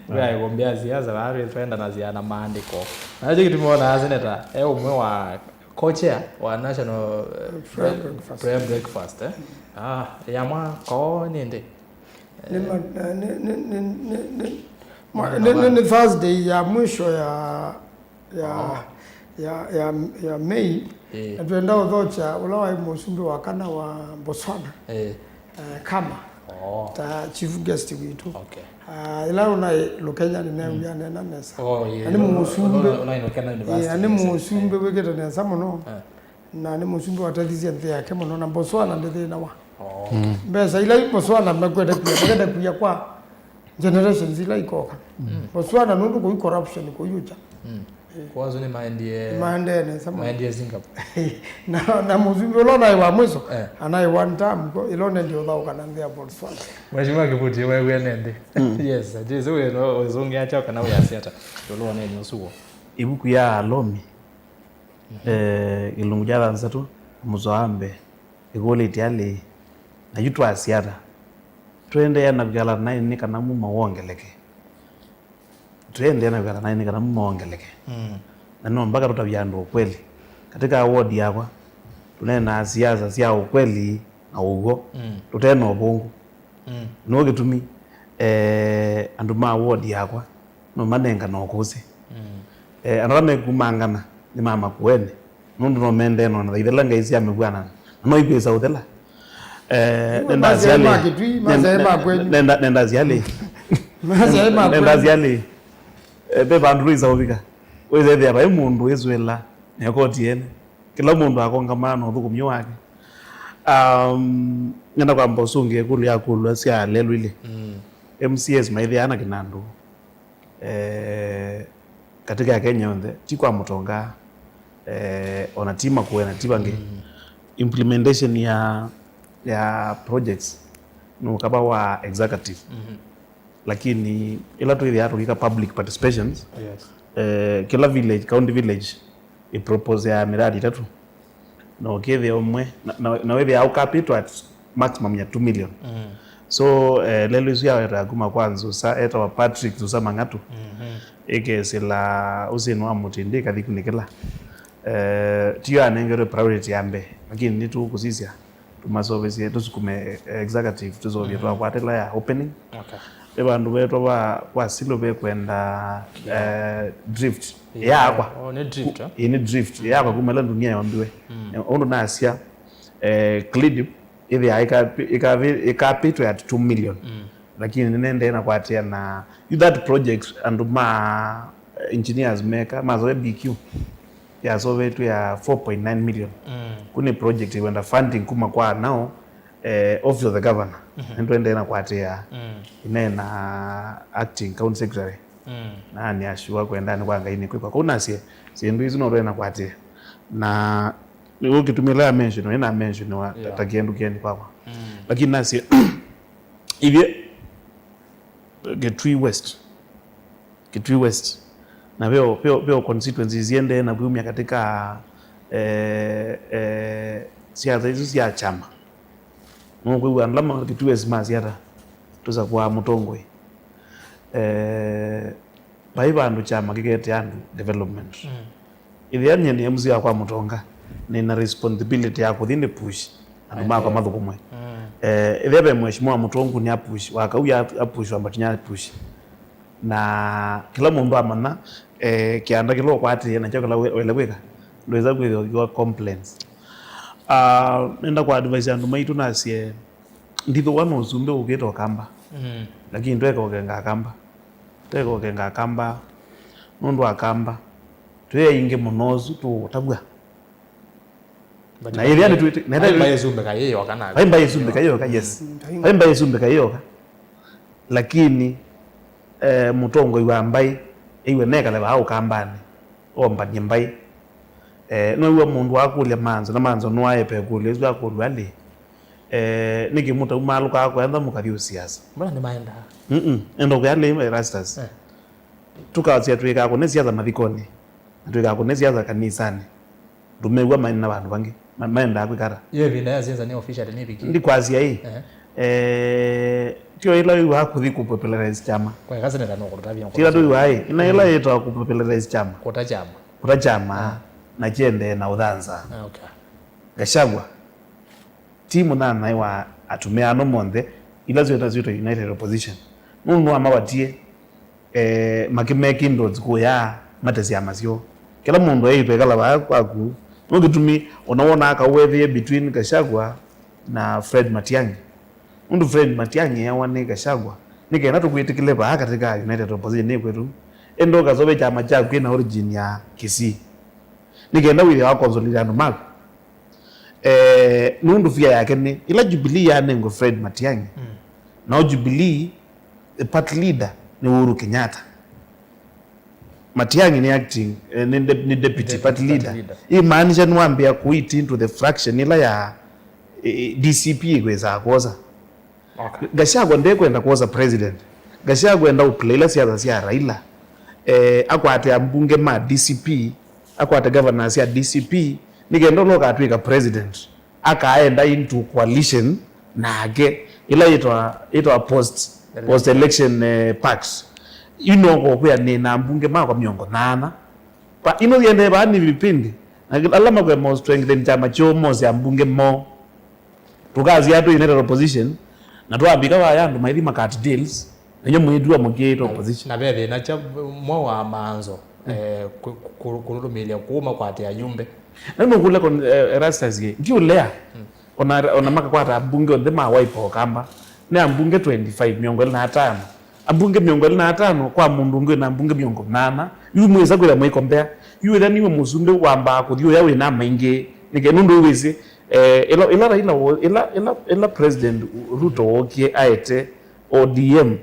We aikumbia siasa, vaa twĩtwendanasya na maandĩko. Na nĩkyo kĩtumi wonaa seneta e ũmwe wa co-chair wa National, eh, Prayer Breakfast. Prayer Breakfast, eh? Ah, ya mwaka ũũ nĩ ndĩ? Nĩ ma-, nĩ, nĩ, nĩ, nĩ, nĩ, ma-, nĩ, nĩ, nĩ Thursday ya mwisho ya, ya, ya, ya, ya Mei. Eh. Na twenda ũthokya ũla waĩ mũsumbĩ wa kana wa Botswana, eh, Khama, ta chief guest witũ. Okay. Ah, ĩla ũnaĩ Lukenya nĩneew'a anena nesa. Oh, yeah. Na nĩ mũsumbĩ. Ũla, ũla, ũla, ũla, ũla, eh, na nĩ mũsumbĩ wĩkĩte nesa mũno. Eh. Na nĩ mũsumbĩ watethisye nthĩ yake mũno, na Botswana ndĩthĩnawa. Oh. Mm. Mbesa ila i Botswana mekwete kuya, mekwete kuya kwa generations ila ikoka. Mm. Botswana nũndũ kũi corruption kũyũkya. Mm. Eh. Kwa asu nĩmaendie, maendee nesa mũno. Maendie Singapore. Na, na mũsumbĩ ũla naĩ wa mwiso, eh, anaĩ one term, ko ĩla ũnendie ũthaũka na nthĩ ya Botswana. Mheshimiwa Kivuti, wewe nende. Mm. Yes, Jesus, we no, ũzungia chao kana we asiata. Tolo nene ũsuo. Ivuku ya Alomi. Eh, kĩlungu kya thanthatũ, mũsoa wa mbee, ĩkũlĩtye alĩĩ, na yu twasya ata? Tũendeea na kwĩkala naĩ nĩ kana muma wongeleke? Tũendeea na kwĩkala naĩ nĩ kana muma wongeleke? Mm. Na no mpaka tũtavye andũ ũkweli. Katika ward yakwa, tũneenaa siasa sya ũkweli na ũw'o. Mm. Tũte na ũvũngũ. Mm. Nĩw'o kĩtumi, eh, andũ ma ward yakwa no manengana ũkũsĩ. Mm. Eh, andũ ala mekumangana nĩ ma Makueni, nũndũ no mendee no na thaithela ngai sya mĩvw'anano, na no ikwĩsa ũthela. Eh, nenda masyaĩ ma Kĩtui, masyaĩ ma kwenyu. Nenda, nenda syalĩ. Masyaĩ ma kwenyu. Nenda syalĩ. Eh, ve vandũ twĩsa ũvika. Wĩsethĩa vai mũndũ wĩswĩla na ekoti ene. Kĩla mũndũ akongamaa na ũthũkũmi wake. Um, nenda kwamba ũsũngĩa ĩkũlyo ya kũlwa sya lelũ ilĩ. Mm. M C As maithĩaa na kĩnandũ, eh, katika ya Kenya yonthe, ti kwa Mũtonga, eh, ona ti Makueni, ti vangĩ. Mm. Implementation ya, ya projects nĩ ũkava wa executive. Mm-hmm. Lakini ĩla twĩthĩaa tũkĩka public participations, yes, eh, kĩla village, county village, ĩproposeaa mĩradi ĩtatũ, na ũkĩthĩa ũmwe, na, na, na wĩthĩaa ũkapitwa at maximum ya two million. Mm. So, eh, lelũ ĩsu yawetwa ya kuma kwa Nzusa, etawa Patrick Nzusa Mang'atu, mm-hmm, ĩkesĩla ũsĩnĩ wa mũtĩ ndĩ ĩkathi kunĩkĩla. Eh, tiyo anengerwe priority ya mbee, lakini nĩtũkũsisya tũmaseũvĩsye, tũsukume, eh, executive, tũseũvye, mm, twakwata ĩla ya opening. Okay. Ve vandũ vetwa va, kwa Silo vekwenda, yeah, eh, drift. Yeah. Yakwa. Oh, nĩ drift, eh? Ĩĩ, nĩ drift. Mm. Yakwa kuma ĩla ndunia yombiwe. Mm. Eh, ũndũ nasya, eh, Clean Deep, ĩthĩaa ĩka-, ĩka-, ĩkapitwe at two million. Mm. Lakini nĩnendee na kwatĩa na you that project andũ ma, eh, engineers meka, masoe B Q. Yasovetwe ya four point nine million. Mm. Ku nĩ project ĩkwenda funding kuma kwa nao, eh, Office of the Governor. Mhm. Nĩtũendee na kwatĩa, mm, ĩneena acting county secretary. Mm. Na nĩ asure kwenda nĩ kwa Ngai nĩ kwĩkwa. Kau nasye, syĩndũ isu no twende na kwatĩa. Na nĩw'o kĩtumi ĩla ya mention, ĩna mention wa, yeah, ta kĩndũ kĩeni kwakwa. Mm. Lakini nasye, ithyĩ, Kitui West. Kitui West. Na veo, veo, veo constituencies iendee na kwiumya katika, eh, eh, siasa isu sya chama. Nũkwĩw'a andũ ala ma Kitui West masya ata, tũsakũaa mũtongoi. Eh, vai vandũ chama kĩkete andũ development. Mm. Ĩthĩa nyie nĩ M C A kwa Mũtonga, nĩ na responsibility ya kũthi nĩ push andũ makwa mathũkũmwe. Mm. Eh, ĩthĩa ve mheshimiwa Mũtũngu nĩ a push, wa Kauya a push, wa Mbatinya a push. Na kĩla mũndũ amanya, eh, kĩanda kĩla ũkwatĩĩe nakyo kĩla we-, wele kwĩka, ndwĩsa kwĩthĩwa ũkiwa complaints. Ah, nenda kũ advise andũ maitũ nasye, ndithũwa na ũsumbĩ ũkĩte Ũkamba. Mm. Lakini tweka ũkenga Akamba. Tweka ũkenga Akamba. Nũndũ Akamba twĩ aingĩ mũno ũsu tũũtavw'a. But na ĩthĩa nĩtwĩtĩ-, na vai ĩthĩa mbaĩ ĩsumbĩka yĩ yoka na vai mbaĩ ĩsumbĩka yĩ yoka, yes. Mm, vai mbaĩ ĩsumbĩka yĩ yoka. Lakini, eh, mũtongoi wa mbaĩ, ĩiwe nekale vaa Ũkambanĩ, ombanie mbaĩ. Eh, nĩwĩw'a mũndũ akũlya Manzo, na Manzo nũaepe kũlya ĩsu akũlw'a lĩ, eh, nĩkĩ mũtaumaalũkaa kũentha mũkathi ũsiasa? Mbona nĩmaendaa? Mm-mm. Enda ũkwĩa lĩ, Erastus. Eh. Tũkasya twĩkaa kũne siasa mathikonĩ, na twĩkaa kũne siasa kanisanĩ. Ndũmew'a maĩ na vandũ vangĩ ma-, maendaa kwĩka ata? Yo ĩvinda ya siasa nĩ officially nĩvikie. Ndikwasya ĩ. Ehe. Eh, tio ĩla wĩw'aa kũthi kũpopularize kyama. Kwa ĩkasi nenda no kũtũtavya. Tila tũiw'aa ĩ, ĩna ĩla yĩtawa kũpopularize kyama. Kũta kyama. Kũta kyama. Ah. Na kyendee na ũthanza. Ah, okay. Gachagua ti mũnyanyae wa atumĩa ano monthe, ila syĩtwa syĩtwa United Opposition. Nũndũ nĩwamawatie, eh, makĩmeki ndots kũya mate syama syoo. Kĩla mũndũ aitwe kala vaa kwaku. No kĩtumi ona wonaa kau wethĩe between Gachagua na Fred Matiang'i. Nũndũ Fred Matiang'i eawa nĩ Gachagua, nĩ kenda tũkwĩtĩkĩle vaa katika United Opposition nĩ kwĩtũ. Enda ũkasove kyama kyaku kĩna origin ya Kisii. Nĩ kenda wĩthĩe wa consolidate andũ maku. Eh, nũndũ fear yake nĩ, ĩla Jubilee yanengwe Fred Matiang'i, mm, nao Jubilee, the party leader nĩ Uhuru Kenyatta. Matiang'i nĩ acting, eh, nĩ de-, nĩ deputy party leader. Imaanisha nĩwambĩa kũit into the fraction ĩla ya, eh, D C P ĩkwĩsaa kwosa. Okay. Gachagua ndekwenda kwosa president. Gachagua enda ũplay ila siasa sya Raila. Eh, akwate ambunge ma D C P, akwate governors ya D C P, nĩ kenda ũla ũkatw'ĩka president akaenda into coalition nake, ila yĩtwa, yĩtwa post, post election, eh, pact. Yu no kũkwĩa nĩ na ambunge makwa mĩongo nana. Pa, ino yende vaa nĩ vipindi. Na ala makwenda mo strengthen kyama kyoo mose ambunge moo. Tũkasya twĩ United Opposition, na twavika vaya andũ maithi makat deals, na inyw'ĩ mwĩtw'a mũkĩĩte opposition. Na ve thĩna kya mwa wa Manzo, eh, kũ-, kũ-, kũlũlũmĩĩlya kũu makwatĩa ayumbe. Na nũkũlya kon-, eh, Erastus ye, ndiũlea. Mm. Ona, ona makakwata ambunge onthe ma Wiper Ukamba, nĩ ambunge twenty-five, mĩongo ĩlĩ na atano. Ambunge mĩongo ĩlĩ na atano kwa mũndũ ũngĩ wĩna ambunge mĩongo nana. Yu mwĩsa kwĩtha mũikombea. Yu ĩtha niwe mũsumbĩ wambaa kũthi ũya wĩna maingĩ. Nĩke nũndũ wĩsĩ, eh, ĩla, ĩla Raila wo-, ĩla, ĩla, ĩla President Ruto wokie aete O D M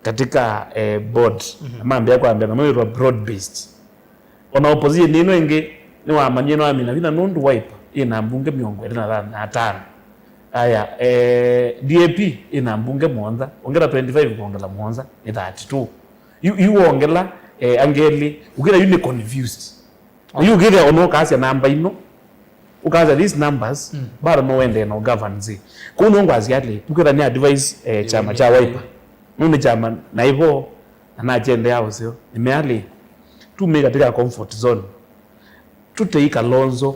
katika, eh, board. Mhm. Na mambĩa kwambĩa na mwĩtwa broad based. Ona opposition ĩno ĩngĩ nĩwamanyie nĩwamina vinya nũndũ Wiper ĩna mbunge mĩongo ĩlĩ na atano. Aya, eh, D A P ĩna mbunge mũonza, ongela twenty-five kwongela mũonza, nĩ thirty-two. Yu, yu wongela, eh, angeli, ũkĩla yu nĩ confused. Yu ũkĩthĩa ona ũkasya namba ino, ũkasya these numbers, mm, bado no wende no governance. Kũu no ngwasya atĩ, ũkĩthĩa nĩ advice, eh, kyama kya Wiper. Nũndũ kyama na ivo, na nakyendea ũseo. Nĩmealĩ, tumĩ katika comfort zone. Tũtei Kalonzo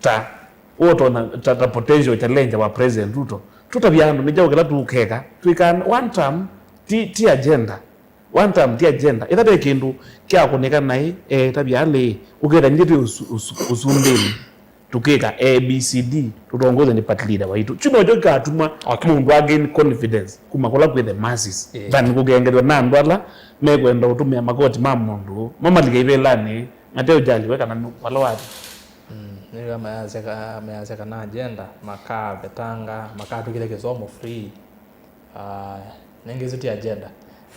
ta, ũtona, ta, ta potential challenger wa President Ruto. Tũtavya andũ nĩ kyaũ kĩla tũkeka. Twĩka one term, ti, ti agenda. One term, ti agenda. Ĩtha ve kĩndũ kya kũnĩka naĩ, eh, tavya alĩ, ũketha nyitĩ twĩ ũsu-, ũsu-, ũsumbĩnĩ. Tũkĩka A B C D, tũtongoze nĩ party leader waitũ. Kyu nokyo kĩkatuma, okay, mũndũ again confidence kuma kũla kwĩ the masses, yeah, than kũkengelw'a na andũ ala mekwenda ũtũmĩa makoti ma mũndũ mamalike ivĩlanĩ, mate ũjaliwe kana nũ-, vala wathi. Mm, nĩw'a mayasya ka-, mayasya kana agenda, makavetanga, makatwĩkĩthya kĩsomo free. Ah, nengĩ isu ti agenda.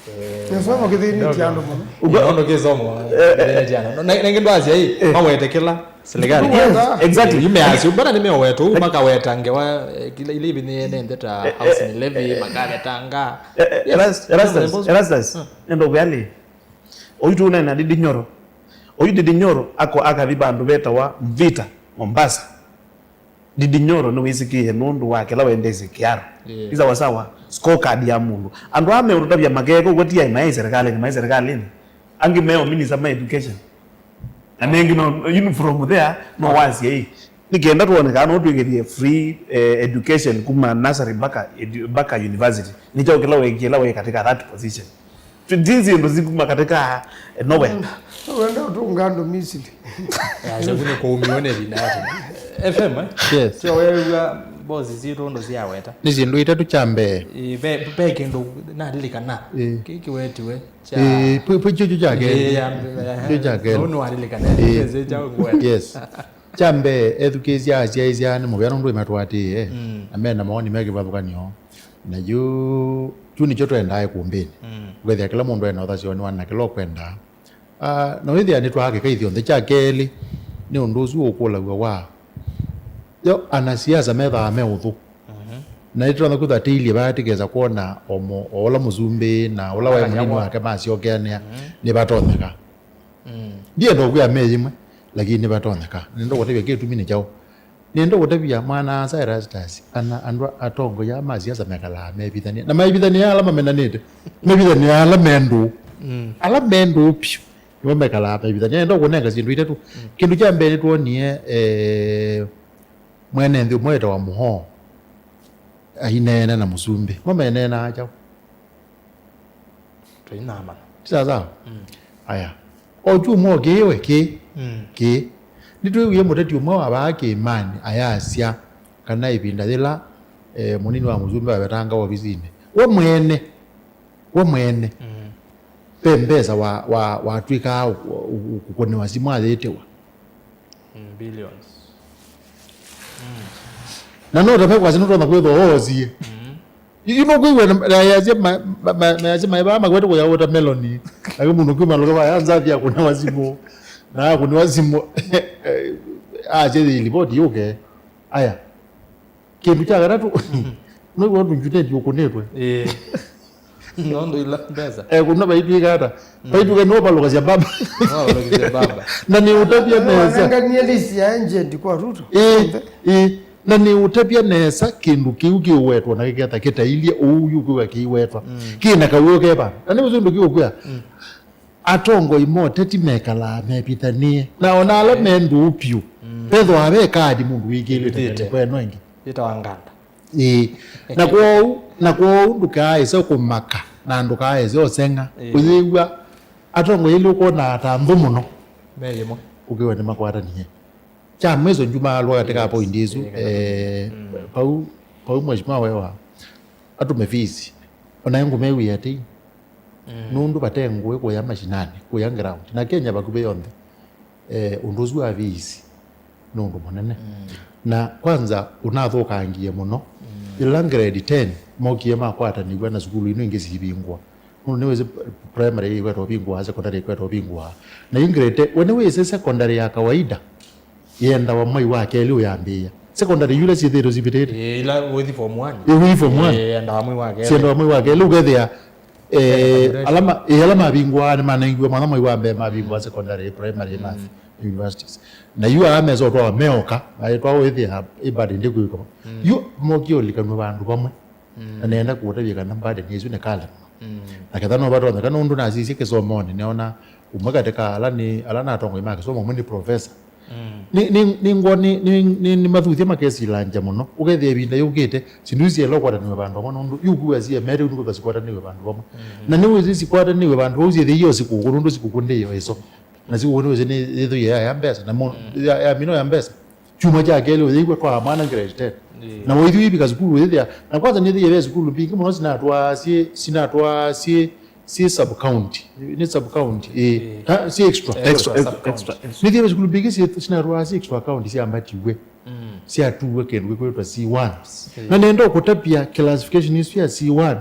Eh, kĩsomo kĩthĩnĩtye andũ mũno. Ũndũ kĩsomo kĩthĩnĩtye andũ. Ne-, nengĩ ndwasya ĩ, eh, mawete kĩla serikali. Yes, exactly. Imeasya, mbona nĩmeweta, ũu makaweta ngewa, eh, kila ile hivi ni nende ta, eh, housing levy, eh, makavetanga. Eh, eh, yes, Erastus, Erastus, Erastus, hmm, nenda ũkwĩa lĩ. Oyu tũũneena Ndindi Nyoro. Oyu Ndindi Nyoro ako akathi vandũ vetawa Mvita, Mombasa. Ndindi Nyoro nĩwĩsĩkĩe nũndũ wa kĩla wendesye kĩaro. Yeah. Nĩ sawa sawa, scorecard ya mũndũ. Andũ aa meũtũtavya makeka ũguo ti ai maĩ serikalĩnĩ, maĩ serikalĩnĩ. Angĩ meo minister ma education. Na nengĩ no, you know, from there, no wasye ĩ. Nĩ kenda tuone kana no twĩkĩthie free, eh, education kuma nursery mpaka edu-, mpaka university. Nĩ kyaũ kĩla wĩ, kĩla wĩ katika that position. Jinsi ndo zikuma katika, eh, nowhere. Mm. Wenda utunga ndo Misri. Ya, sio kule kwa umione vinati. F M, eh? Yes. Sio wewe wa boss zito ndo ziaweta. Nĩ syĩndũ itatũ kya mbee. Eh, pe, pe kĩndũ nalilikana. Eh. Kiki wetiwe. Kya. Eh, pwe, pwe kyo, kyo kya kelĩ. Eh, ya, ya, kyo kya kelĩ. No, no, alilikana. Eh. Yes, cha ngweta. Yes. Kya mbee, ethukĩĩsya asyaĩĩsya nĩ mũvea nũndũ ĩmatũatĩĩe, mm, na mena mawoni me kĩvathũkany'o. Na yu, kyu nĩkyo twendaa ĩkũmbĩnĩ. Mm. Ũkethĩa kĩla mũndũ ena ũthasyo nĩwana kĩla ũkwendaa. Ah, na wĩthĩa nĩtwaa kĩkai thyonthe. Kya kelĩ, Nĩ ũndũ ũsu ũkũlaw'a wa yo anasiasa methaa me ũthũ. Mhm. Na nĩtũtonya kwĩthwa tĩilyĩ vaa tĩkesa kwona o mo-, o ũla mũsumbĩ na ũla waĩ mũnini wake masyokeanĩa, mhm, nĩvatonyeka. Mm. Ndienda ũkwĩa me yĩmwe, lakini nĩvatonyeka. Nĩenda kũtavya kĩtumi nĩ kyaũ. Nĩenda kũtavya mwana-a-asa Erastus, ana andũ atongoi aa ma siasa mekalaa mevithania. Na mevithania ala mamenanĩte. Mevithania ala me ndũũ. Mm. Ala me ndũũ piũ. Nĩmo mekalaa mevithania. Nĩenda kũnenga syĩndũ itatũ. Mm. Kĩndũ kya mbee nĩtwonie, eh, mwene nthĩ ũmwe wĩtawa Mũhoo aineena na mũsumbĩ. Mo meneenaa kyaũ? Tũinamana. Ti sawa sawa? Mm. Aya. O kyumwa kĩĩ we kĩĩ. Mm. Kĩĩ. Nĩtwĩwie mũteti ũmwe wa vaa kĩĩmanĩ ayasya kana ĩvinda yĩla, eh, mũnini wa mũsumbĩ wavetanga ovisinĩ. We mwene. We mwene. Mm. Ve mbesa wa, wa, watw'ĩkaa ũ-, ũ-, ũ-, kũkũnĩwa simũ ayĩtĩwa. Mm, billions. Mm. Na no ta ve kwasya nũtonya kwĩthwa oosie. Mm. Yu nũkwĩw'a na, na yasya ma-, ma-, ma-, mayasya maĩ vaa makwete kũya watermelon. Nake mũndũ kuma lũka vaya nzathi akũnĩwa simũ. Na akũnĩwa simũ. Asya yĩ ripoti yũke. Aya. Kĩndũ kya katatũ, mhm, nĩw'o ũndũ njuteti ũkũnĩtwe. Ĩĩ. Nũndũ ila mbesa. Eh, kũna vaitw'ĩka ata? Mm. Vaitw'ĩka nĩwe valũkasya baba. Nĩwe valũkasya baba. Na nĩũtavya nesa. Wanenganie list ya agent kwa Ruto. Ĩĩ, ĩĩ. Na nĩũtavya nesa kĩndũ kĩu kĩũwetwa na kĩketha kĩtailye ũu yu kwĩwa kĩiwetwa. Mm. Kĩna kawĩo ke vandũ. Na nĩ ũsu ũndũ kĩũkwĩa. Mm. Atongoi ma ũteti mekalaa mevithanĩe, na ona ala me ndũũ vyũ, mm, vethĩwa ve kaadi mũndũ wĩkĩlĩte. Wĩkĩlĩte. Kweno ĩngĩ. Yĩtawa nganda. Ĩĩ. Na kwoou, na kwoou ndũkaaĩse kũmaka, na ndũkaaĩse ũseng'a. Ĩĩ. Ũyĩw'a atongoi elĩ ũkwona ta nthũ mũno. Me yĩmwe. Ũkĩwa nĩmakwatanie. Kya mwiso njumaalwa katika point isu, ĩĩ, eh, mm, pau, pau mheshimiwa wewa, atũme fees. Ona ngũmewĩa atĩ, mm, nũndũ vate ngũĩ kũya mashinani, kũya ground. Na Kenya vakuvĩ yonthe, eh, ũndũ ũsu wa fees nĩ ũndũ mũnene. Mm. Na kwanza ũnathũkangie mũno. Mm. Ĩla grade ten mokie makwatanĩw'a na sukulu ino ingĩ sivingwa. Nũndũ nĩwĩsĩ primary ĩkweta ũvingũa, secondary ĩkweta ũvingũa. Na yu grade ten, we nĩwĩsĩ secondary ya kawaida yendawa mwai wa kelĩ ũyambĩĩa. Secondary yu ila syĩthĩĩtwe sivĩtĩte. Ĩĩ, ila ũithi form one. Ĩĩ, ũithi form one. Ĩĩ, yendawa mwai wa kelĩ. Syendawa mwai wa kelĩ, ũkethĩa, eh, graduation. Ala ma-, ĩĩ, ala mavingũaa nĩmanengiwe mwana mwai wa mbee mavingũa secondary, primary, mm, universities. Na yu aa mesa ũtwawa meoka, aitwa wĩthĩa ĩbadi ndĩkwĩkwa. Mm. Yu mokie ũlikanw'a vandũ vamwe. Mm. Na nenda kũũtavya kana burden ĩsu nĩ kale mũno. Mm. Na ketha no vatonyeka nũndũ nasisye kĩsomonĩ, neona ũmwe katĩ ka ala nĩ, ala na atongoi ma kĩsomo, ũmwe nĩ professor. Mm. Nĩ, nĩ, nĩ ngwa, nĩ, nĩ, nĩ, nĩ mathuthya makesilangya mũno. Ũkethĩa ĩvinda yũkĩte, syĩndũ isu syaĩle ũkwatanĩw'a vandũ vamwe nũndũ yu kuwa siemete yu nĩkwĩka sikwatanĩw'e vandũ vamwe. Mm. Na nĩwĩsĩ sikwatanĩw'e vandũ vau syĩthĩie o sikũkũ nũndũ sikũkũ ndĩyo ĩso. Na sikũkũ nĩwĩsĩ nĩ yĩthũie ya, ya mbesa. Na mo-, mm, ya, ya mino ya mbesa. Kyumwa kya kelĩ ũyĩw'a twaa mwana grade ten. Ĩĩ. Na waithu wĩvika sukulu ũyĩthĩa, na kwanza nĩthĩie ve sukulu mbingĩ mũno sinatwaa syĩ, sinatwaa syĩ, syĩ sub county. Nĩ sub county, ĩĩ. Ĩĩ. Ha, syĩ extra. Extra, extra, extra, sub county. Extra, extra. Nĩthĩie ve sukulu mbingĩ syĩ, sinatwaa syĩ extra county syambatiwe. Mm. Syatuwe kĩndũ kĩkwĩtwa C one. Ĩĩ. Na nenda ũkũtavya classification isu ya C one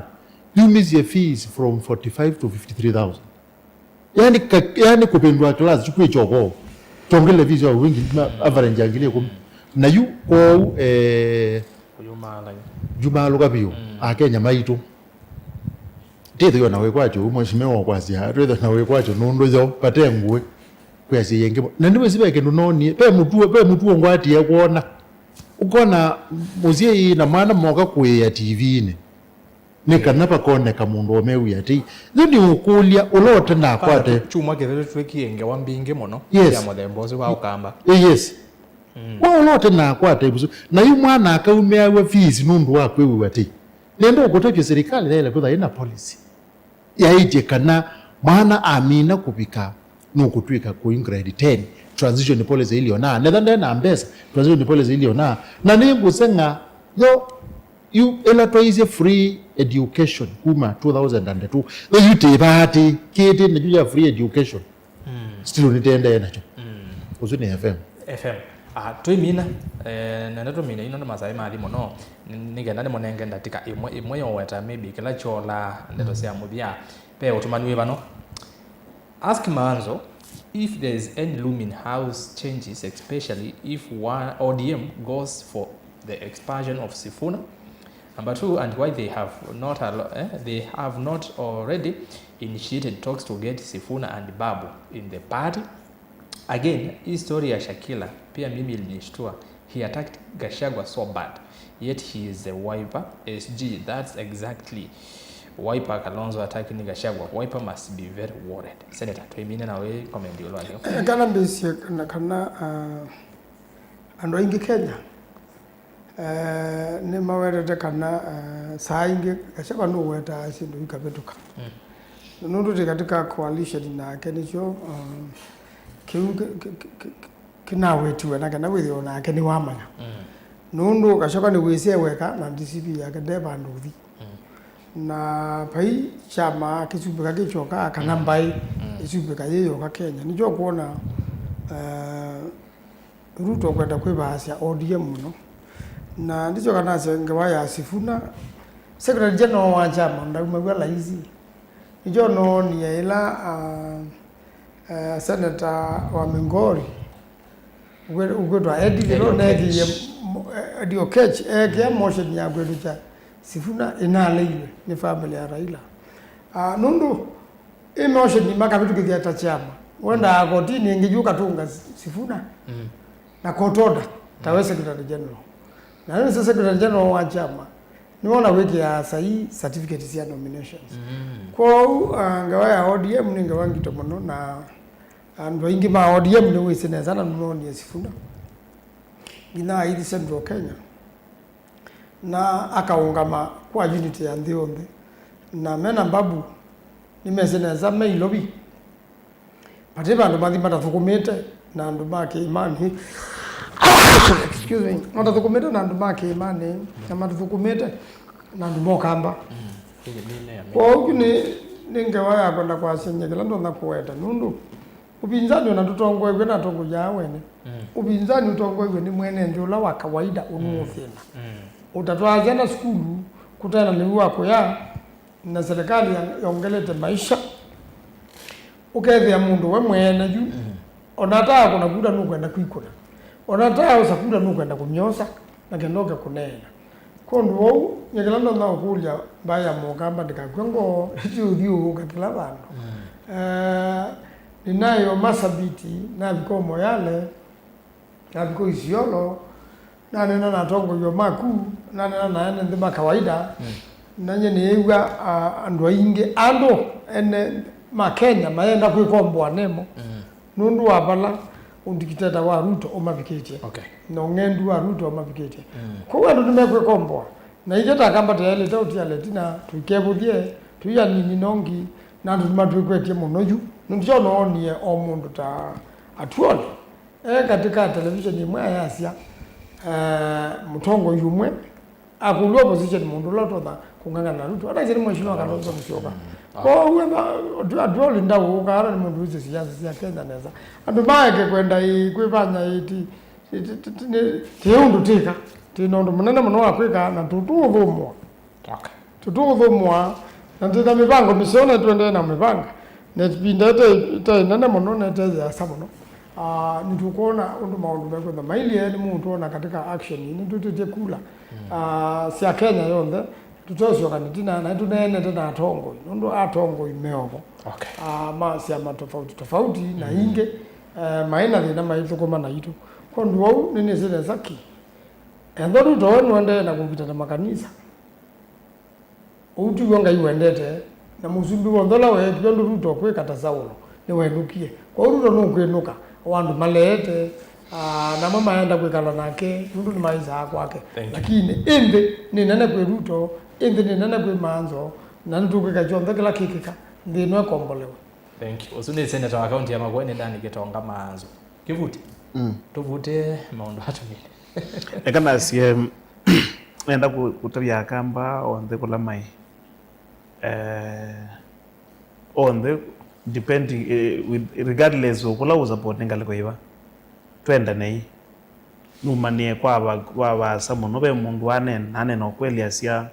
yumisye fees from forty-five to fifty-three thousand. Yani ka-, yani kũvĩndũa class tu kwĩ kyoko. Tongele fees ya wingi ma average ya ngili ĩkũmi. Na yu kwoou, eh, kũyumaalanya. Njumaalũka vyũ, mm, Akenya maitũ. Tĩthĩwa na wĩkwatyo ũmwe, mheshimiwa kwasya, twĩthĩwa na wĩkwatyo nũndũ yo vate ngũĩ. Kwĩasya yĩngĩ. Na nĩwĩsĩ ve kĩndũ noonie, ve mũtuo, ve mũtuo ngwatie kwona. Ũkona mũsyai na mwana moka kũĩa T V-inĩ. Nĩ kana vakoneka mũndũ ũmewĩa atĩ, yu nĩ ũkũlya ũla ũte na akwate. Kyumwa kĩthĩtũ twĩkie ngewa mbingĩ mũno, yes, sya mũthemba ũsu wa Ũkamba. Eh, yes. Mm. We ũla ũte na akwate ĩvusu. Na yu mwana akaumĩaw'a fees nũndũ wa kwĩw'a atĩ. Nenda ũkũtavya serikali yaĩle kwĩtha ĩna policy yaĩtye kana mwana amina kũvika nũkũtw'ĩka kũi grade ten, transition policy ilionaa. Netha ndena mbesa, transition policy ilionaa. Na nĩngũseng'a yo, yu ĩla twaisye free education kuma two thousand and two, yo yu tĩvaa atĩ kĩtĩ nakyo ya free education. Mm. Still nĩtendee nakyo. Mm. Ũsu nĩ F M. F M. Ah, twĩmina, eh, nenda tũmine ino nĩ masaĩ mathi mũno, nĩ-, nĩkenda nĩmũnenge ndatĩka ĩmwe, ĩmwe yoweta maybe kĩla kyolaa ndeto sya mũthya. Ve ũtũmani wĩ vano. Ask Maanzo, if there's any looming house changes, especially if one O D M goes for the expulsion of Sifuna. Number two, and why they have not allo- eh, they have not already initiated talks to get Sifuna and Babu in the party. Again, hii story ya Shakila pia mimi ilinishtua. He attacked Gachagua so bad, yet he is the Wiper S G. That's exactly Wiper. Kalonzo attacking Gachagua. Wiper must be very worried. Senator, tũimine na wĩ comment ĩũlũ wa kĩo. Eh, kana mbĩsye kana, kana, ah, andũ aingĩ Kenya, eh, nĩmawetete kana, eh, saa ingĩ Gachagua nũwetaa syĩndũ ikavĩtũka. Mm. Nũndũ tĩ katika coalition nake, nĩkyo, ah, kĩu kĩ- kĩ- kĩ- kĩ- kĩnawetiwe na kana wĩthĩwe nake nĩwamanya. Mm. Nũndũ Gachagua nĩwĩsĩ e weka na D C P yake nde vandũ ũthi. Mm. Na vai kyama kĩsumbĩka kĩ kyoka kana mbaĩ ĩsumbĩka yĩ yoka Kenya. Nĩkyo kuona, eh, Ruto kwenda kwĩvaasya O D M mũno. Na ndĩsyoka nasya ngewa ya Sifuna, Secretary General wa kyama ndaumaw'a laisi. Nĩkyo noonie ĩla, ah, eh, Senator wa Migori, ũkwĩ- ũkwĩtwa Eddie Kĩlo, Eddie neekĩie Oketch. Mo- eh, Eddie Oketch eekĩa motion ya kwĩtũkya Sifuna ĩnaleilwe nĩ family ya Raila. Ah, nũndũ ĩ motion makavĩtũkĩthya ta kyama. Wendaa kotini ĩngĩ yu ũkatũnga Sifuna. Mm. Na court order, ta we Secretary General. Na nĩsĩ Secretary General wa kyama nĩwona wĩkĩaa saii certificate sya nominations. Mm. Kwoou, ah, ngewa ya O D M nĩ ngewa ngito mũno, na andũ aingĩ ma O D M nĩwĩsĩ nesa na nĩmoonie Sifuna nginya aithi Central Kenya, na akaũngama kwa unity ya nthĩ yonthe. Na mena Babu nĩmesĩ nesa me Ilovi. Vate vandũ mathi matathũkũmĩte na andũ ma kĩĩmanĩ. Excuse me. Matathũkũmĩte na andũ ma kĩĩmanĩ, na matathũkũmĩte na andũ ma Ũkamba. Mm. Kwoou kyu nĩ, nĩ ngewa ya kwenda kwasya nyie kĩla ndonya kũweta, nũndũ ũvinzani ona ndũtongoew'e na atongoi aa wene. Mm. Ũvinzani ũtongoew'e nĩ mwene nthĩ ũla wa kawaida ũnũũthĩna. Mm. Ũtatwaa syana sukulu, kũtae na lĩu wa kũya, na serikali ya- yongelete maisha, ũkethĩa mũndũ we mwene yu, ona ataa kũna kura nũkwenda kwikũna, ona ataa osa kura nũkwenda kũmyosa, na kenda oke kũneena. Kwondũ wou, nyie kĩla ndonya ũkũlya mbaĩ ya Mũkamba ndĩkakw'e ngoo, ti ũthiũũka kĩla vandũ. Eh, ninayo Masabiti, navika Moyale, navika Isiolo, naneena na atongoi o maku, naneena na ene nthĩ ma kawaida, mm, na nyie nĩĩw'a, a, andũ aingĩ, andũ ene ma Kenya mayenda kwĩkomboa nemo, mm, nũndũ wa vala ũndikiteta wa Ruto ũmavikĩtye, okay, na ũng'endu wa Ruto ũmavikĩtye. Mm. Kwoou andũ nĩmekwĩkomboa. Na ithyĩ ta Akamba tũyaĩlĩte ũtiala ĩtina, tũikevũthye, tũi anini nongi, na andũ nĩmatwĩkwetye mũno yu. Nĩkyo noonie o mũndũ ta Atuoli e katĩ ka television ĩmwe ayasya, eh, mũtongoi ũmwe akũlw'a opposition mũndũ ũla ũtonya kũng'ang'ana na Ruto, ataisye nĩ Mheshimiwa Kalonzo Musyoka. Mm. Kwoou ema, Atu- Atuoli ndaũũka, ala nĩ mũndũ wĩsĩ siasa sya Kenya nesa. Andũ maeke kwenda ĩĩ, kwĩvanya ĩĩ, ti- Ti- ti- ti- ti- nĩ- ti ũndũ twĩka. Twĩ na ũndũ mũnene mũno wa kwĩka, na tũtũũthũmũa. Okay. Tũtũũthũmũa, na twĩ na mĩvango mĩseo, na tũendee na mĩvanga. Na ĩvinda ĩte- ĩte ĩnene mũno, na ĩte yĩasa mũno. Ah, nĩtũkwona ũndũ maũndũ mekwĩtha mailyĩ, nĩmũtwona katika action, nĩtwĩtĩtye kula, ah, sya Kenya yonthe, tũtesyoka nĩtina, na nĩtũneenete na atongoi, nũndũ atongoi meovo. Okay. Ah, ma syama tofauti tofauti na ingĩ, eh, maĩ na thĩna maithũkũma naitũ. Kwondũ wou, nĩnĩsĩ nesa ki. Ethwa Ruto we nũendee na kũvita na makanisa, ũu tiw'o Ngai wendete, na mũsumbĩ w'onthe ũla weekie ũndũ Ruto ũkwĩka ta Saulo, nĩwenũkie. Kwoou Ruto nũkwĩnũka, o andũ maleete, ah, namo maenda kwĩkala nake, nũndũ nĩmaisaa kwake. Thank you. Lakini ĩ nthĩ nĩ nene kwĩ Ruto, ĩ nthĩ nĩ nene kwĩ Maanzo, na nĩtũkwĩka kyonthe kĩla kĩkĩka, nthĩ ĩno ĩkombolewe. Thank you. Ũsu nĩ seneta wa kaunti ya Makueni, Dan Gitonga Maanzo. Kĩvuti. Mm. Tũvutĩe maũndũ atũmĩte. Eka nasye, nenda kũ- kũtavya Akamba onthe kũla maĩ. Eh, onthe, depending, eh, with, regardless of kũla ũsupport nĩ ngalĩko yĩva, twendanei. Numanĩe kwa va- va- vaasa mũno, ve mũndũ waneen- anena ũkweli asya,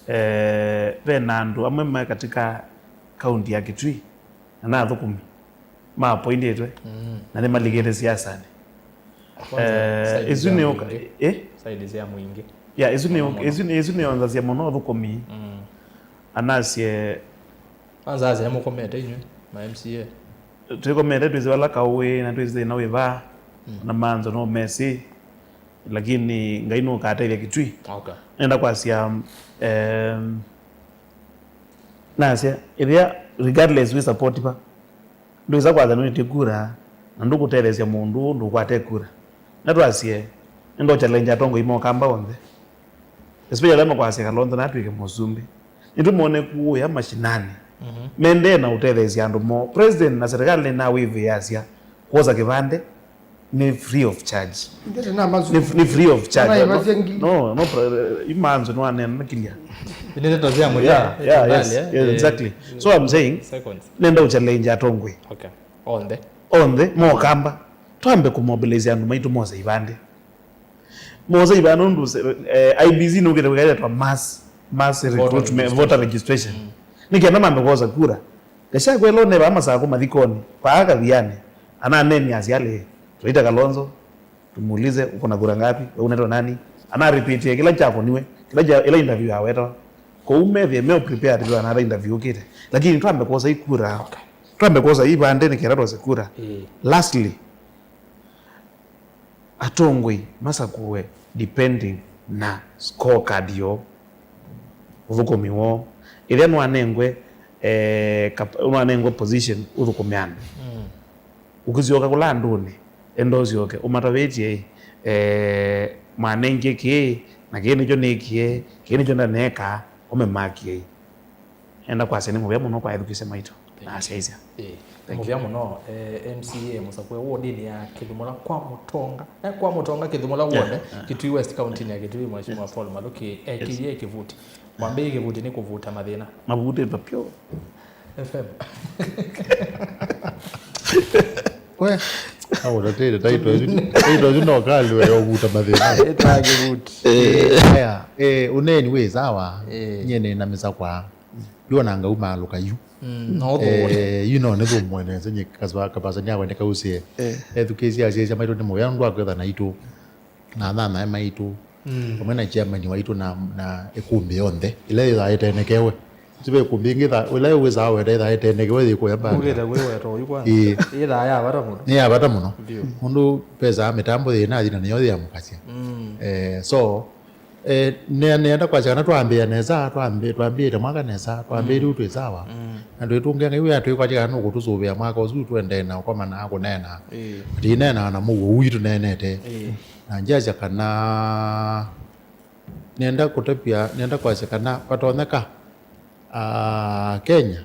eh, ve na andũ amwe me katika kaunti ya Kitui na nathũkũmi. maappointĩtwe, mm, na nĩmalikĩte siasanĩ. Kwanza, eh, side isu sya nĩ mũingĩ. Eh? Side sya mũingĩ. Yeah, isu nĩ, mũno, mũno, isu nĩ, isu nĩonzasya mũno ũthũkũmi. Mm. Anasye. Kwanza asya mũkomete inyw'ĩ ma M C A. Twĩkomete twĩsĩ vala kaũĩ na twĩsĩ thĩna wĩ vaa, mm, na manzo no mesĩ, lakini Ngai nũkatethya Kitui. Okay. Nenda kwasya, em, nasya, ĩthĩa regardless wĩ support va, ndwĩsa kwatha nũĩtye kura, na ndũkũtetheesya mũndũ ndũkwate kura. Na twasye, nĩndo challenge atongoi ma Ũkamba onthe, especially ala makwasya Kalonzo natw'ĩke mũsumbĩ. Nĩtũmone kũũya mashinani. Mhm. Mendee na ũtetheesya andũ moo. President na serikali nĩnawĩvĩasya kwosa kĩvandĩ nĩ free of charge. Ndete na mazu. Nĩ, nĩ free of charge. Ona ivasia ngi. No, no, no, imanzo nĩwanena na clear. Nĩ ndeto sya mũthya, yeah, yeah, yes, tafadhali, eh. Yes, eh, exactly. So I'm saying, seconds, nenda uchallenge atongoi. Okay. Onthe. Onthe, ma Ũkamba. Twambe kũmobilize andũ maitũ mose ivandĩ. Mose ivandĩ nũndũ, eh, I E B C nũkĩte kwĩka ĩletwa mass, mass voter recruitment, registration, voter registration. Mm. Nĩ kenda mambe kwosa kura. Gachagua ĩla ũnevaa Masakũ mathikonĩ, vaa Kathiani, ananeni asyalĩ, tũite Kalonzo, tumuulize, "Uko na kura ngapi? Wewe unaitwa nani?" Ana repeat kĩla kyakoniwe, kĩla kya, ĩla interview yawetawa. Kwoou methĩe me prepared to another interview ũkĩte. Lakini twambe kwosa ikura. Okay. Twambe kwosa ivandĩ nĩ kenda twose kura. Ĩĩ. Lastly, atongoi masakũwe depending na scorecard yoo, ũthũkũmi woo. Ĩthĩa nwanengwe, eh, kap-, nwanengwe position ũthũkũme andũ. Mm. Ũkĩsyoka kũla andũnĩ, enda ũsyoke ũmatavĩtye, eh, mwanengie kĩĩ, na kĩĩ nĩkyo nĩkie, kĩĩ nĩkyo ndaneeka, ũmemakie. Enda kwasya nĩ mũvea mũno kwa ethukĩĩsya maitũ na asyaĩĩsya. Ĩĩ. Thank you. Mũvea mũno, eh, M C A mũsakũe wodinĩ ya Kĩthũmũla kwa Mũtonga. Eh, kwa Mũtonga Kĩthũmũla ward, yeah, yeah, Kitui West, kauntinĩ ya Kitui, Mheshimiwa, yes, Paul Maluki, yes, ekĩie kĩvuti. Mwambĩĩe kĩvuti nĩ kũvuta mathĩna. Mavutĩtwe pyũ. F M. We, aũtatĩte taito ĩsu, taito ĩsu no kalwe ya ũvuta mathĩna. Ĩtaa kĩvuti. Eh, aya, eh, ũneeni wĩ sawa. Eh. Nyie nĩ na mĩsakwa. Yu ona ngau malũka yu. Mm, no thũmwe. Eh, yu no nĩ thũmwe nesa nye kaswa kapasa ni akwende kausie. Eh. Ethukĩĩsya asyaĩĩsya maitũ nĩ mũvea nũndũ wa kwĩtha naitũ. Na anyanyae maitũ, mm, vamwe na chairman waitũ na, na ĩkũmbĩ yonthe, ĩla yĩthaa ĩtenekewe. Ti ve ĩkũmbĩ ĩngĩ ĩthaa, ĩla wĩsaa wenda ĩthaa ĩtenekewe yĩ kũya mbanga. Ũkĩte kwĩweta oyu kwanza. Ĩĩ. Yĩthaa ya vata mũno. Nĩ ya vata mũno. Ndio. Nũndũ vesaa mĩtambo yĩnathi na nĩyo yĩamũkasya. Mm. Eh, so, eh, ne-, nenda kwasya kana twambĩĩa nesa, twambĩ-, twambĩĩte mwaka nesa, twambĩĩte, mm, ũu twĩ sawa. Mm. Na twĩtũngĩa Ngai wĩa twĩkwatya kana nũkũtũsũvĩa mwaka ũsu tũendee na ũkomana kũneena. Ĩĩ. Tũineenaa na mũuo ũu tũneenete. Ĩĩ. Na ngyasya kana nĩenda kũtavya, nĩenda kwasya kana vatonyeka, ah, Kenya,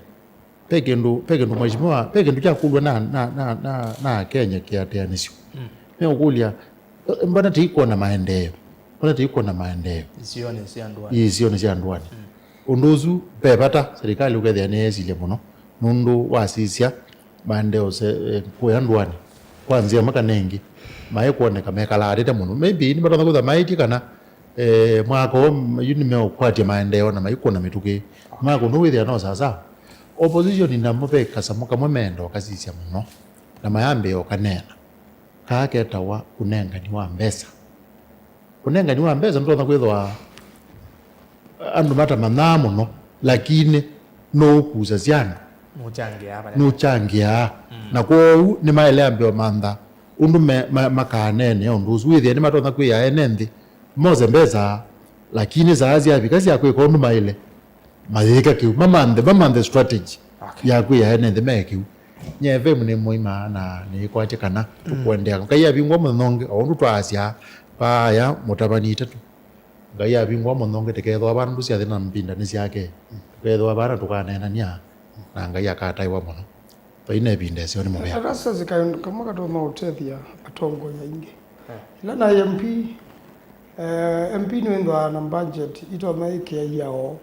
ve kĩndũ, ve kĩndũ mheshimiwa, ve kĩndũ kyakũlw'a na, na, na, na, na Kenya kĩatĩanĩsyo. Mm. Meũkũlya, "Eh, mbona tĩikwona maendeeo? Mbona tĩikwona maendeeo?" Isionĩ sya ndũanĩ. Ii, isionĩ sya ndũanĩ. Mm. Ũndũ ũsu ve vata serikali ũkethĩa nĩyesilye mũno, nũndũ wasisya maendeeo se-, eh, kũya ndũanĩ kwa nzĩa ĩmwe kana ĩngĩ, maĩ kwoneka mekalaatĩte mũno. Maybe nĩmatonya kwĩthwa maĩtye kana, eh, mwaka ũũ, yu nĩmeũkwatya maendeeo na maikũna mĩtũkĩ. Mwaka ũũ wĩthĩa no sawasawa. Opposition namo ve kasamũ kamwe meenda ũkasisya mũno, na mayambĩĩa ũkaneena. Kaa ketawa ũnengani wa mbesa. Ũnengani wa mbesa nũtonya kwĩthwa andũ matamanyaa mũno, lakini nũũkusasya andũ. Nũkyangĩaa vala. Nũkyangĩaa. Mm. Na kwoou nĩmaĩle ambĩĩa ũmantha ũndũ me-, ma-, makaneenea ũndũ ũsu. Wĩthĩe nĩmatonya kwĩa ene nthĩ mose mbesa, lakini saa syavika sya kwĩka ũndũ maĩle, mayĩka kĩu, mamanthe, mamanthe strategy, okay, ya kwĩa ene nthĩ meke kĩu. Nyie F M nĩ mũima na nĩkwatye kana, mm, tũkũendeea. Ngai avingwa mũthenya ũngĩ, o ũndũ twaasya, vaaya mũtavani itatũ. Ngai avingwa mũthenya ũngĩ, tũkethĩwa vaa nũndũ syathĩ na mbinda nĩ syake. Tũkethĩwa vaa na tũkaneenania, na Ngai akataĩwa mũno. Twaina ĩvinda ĩseo nĩ mũvea. Ata sasa kaũndũ kamwe katonya ũtethya atongoi aingĩ. Eh. Ĩla naĩ M P, eh, M P nĩwĩthĩawa na budget itonya ĩkĩa iao.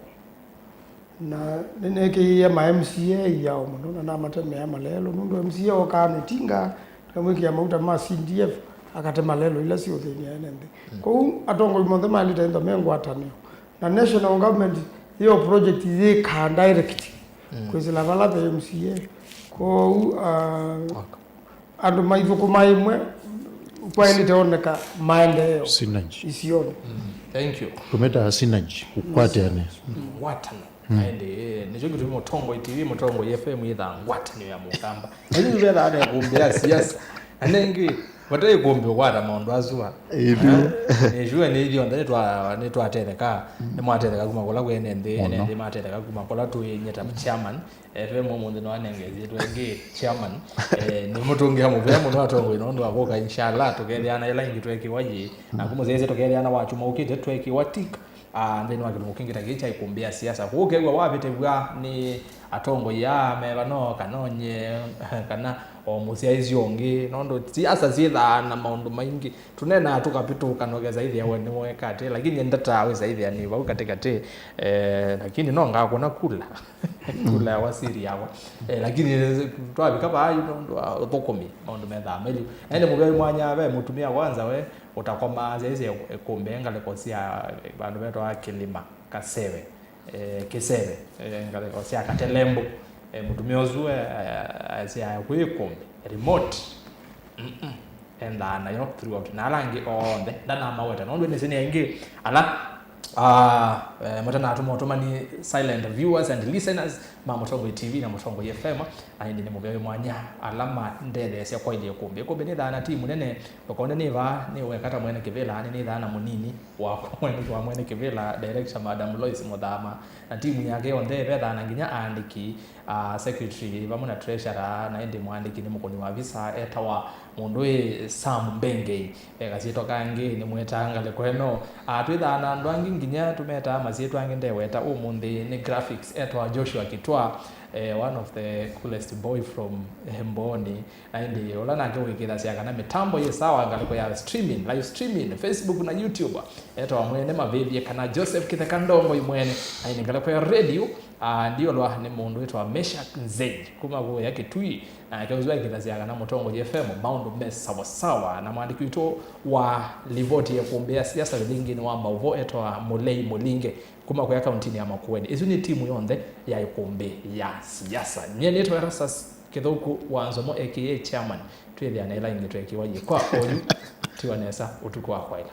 Na nĩnekĩie ma M C A iao mũno, na namatemea malelũ, nũndũ M C A okaa na ĩtinga, tũkamwĩkĩa mauta ma C D F, akatema lelũ ila siũthĩny'a ene nthĩ. Mm. Kwoou atongoi monthe maĩlĩte ĩthwa me ngwatanĩo. Na national government yĩo project yĩkaa direct, mm, kwĩsĩla vala ve M C A, Kwoou, ah, andũ maithũkũma ĩmwe kwaĩlĩte oneka maendeeo Synergy. Isionĩ. Thank you. Tũmĩtaa synergy, kũkwatĩanĩa. Ngwatano. Aende, eh, nĩkyo kĩtumi Mũtongoi T V, Mũtongoi F M yĩthaa ngwatanĩo ya Mũkamba. Na yu vethaa na ĩkũmbĩ ya siasa. Na nengĩ, vataĩ ĩkũmbĩ ũkwata maũndũ asu a. Ĩthu. Nĩsua nĩ ithyonthe nĩtwa- nĩtwatetheka, nĩmwatetheka kuma kũla kwene nthĩ, ene nthĩ matetheka kuma kũla tũĩ nyie ta chairman. F M ũmũnthĩ no anengeesie twengĩ chairman. Eh, nĩmũtũngĩa mũvea mũno atongoi nũndũ wa kũka, inshallah, tũkethĩana ĩla ĩngĩ twekĩwa yĩ. Na kũmũsyaĩsya tũkethĩana wachuma ũkĩte twekĩwa tik. Ah, nthĩnĩ wa kĩlungu kĩngĩ ta kĩĩ kya ĩkũmbĩ ya siasa. Kũu ũkew'a wavĩtĩw'a nĩ atongoi aa mevano, kana onye, kana o mũsyaĩsya ũngĩ, nũndũ siasa syĩthaa na maũndũ maingĩ. Tũnenaa tũkavĩtũka na ũkesa ĩthĩa we nĩweka atĩ, lakini ndataa wĩsa ĩthĩa nĩ vau katĩkatĩ, eh, lakini no ngakũna kula. Kula ya wasiri yakwa. Eh, lakini twavika vaa yu nũndũ wa ũthũkũmi, maũndũ methaa meliu. Na ĩndĩ mũvea mwanya ve mũtumĩa kwanza we, ũtakomaa syaisye ĩkũmbĩ ngalĩko sya vandũ vetawa Kĩlĩma Kaseve, eh, Kĩseve, eh, ngalĩko sya Katelembũ. Eh, mũtumĩa ũsu, eh, eh, asyaa kwĩ ĩkũmbĩ remote. Mm-mm. Endaa nayo throughout. Na ala angĩ onthe ndanamaweta nũndũ nĩsĩ nĩ aingĩ ala, ah, eh, matanatũma ũtũmani, silent viewers and listeners ma Mũtongoi T V na Mũtongoi F M. Na ĩndĩ nĩ mũvea wĩ mwanya ala mandetheesya kwaĩlya ĩkũmbĩ. Ĩkũmbĩ nĩthaa na timu nene. Ũkonde nĩ vaa, nĩ weka ta mwene kĩvĩla, nĩ nĩthaa na mũnini wakwa mwene wa mwene kĩvĩla, director Madam Lois Mũthama, na timu yake yonthe, vethaa na nginya aandĩki, ah, secretary vamwe na treasurer, na ĩndĩ mũandĩki nĩ mũkũni wa visa etawa mũndũ wĩ Sam Mbengei. Ve kasyĩtwa kangĩ nĩmwĩtaa ngalĩko ĩno. Ah, twĩthaa na andũ angĩ nginya tũmetaa masyĩtwa angĩ ndeweta ũmũnthĩ, nĩ graphics etawa Joshua Kitwa, eh, one of the coolest boy from, eh, Mboni. Na ĩndĩ ũla nake ũĩkĩĩthasya kana mĩtambo yĩ sawa ngalĩko ya streaming, live streaming, Facebook na YouTube, etawa mwene mavĩvye kana Joseph Kĩtheka Ndongoi mwene. Na ĩndĩ ngalĩko ya radio, ah, ndiolwa nĩ mũndũ wĩtawa Meshack Nzei kuma kũya Kitui, nake ũsu aĩkĩĩthasya kana Mũtongoi F M maũndũ me sawa sawa. Na mwandĩki witũ wa livoti ya ĩkũmbĩ ya siasa vĩlingĩnĩ wa maũvoo etawa Mũlei Mũlinge kuma kũya kauntinĩ ya Makueni. Ĩsu nĩ timu yonthe ya ĩkũmbĩ ya siasa. Nyie nĩtawa Erastus Kĩthũku wa Nzomo A K A chairman. Twĩthĩane ĩla ĩngĩ twekiwa yĩ kwa oyu. Tiwa nesa, ũtukũ wa kwaĩla.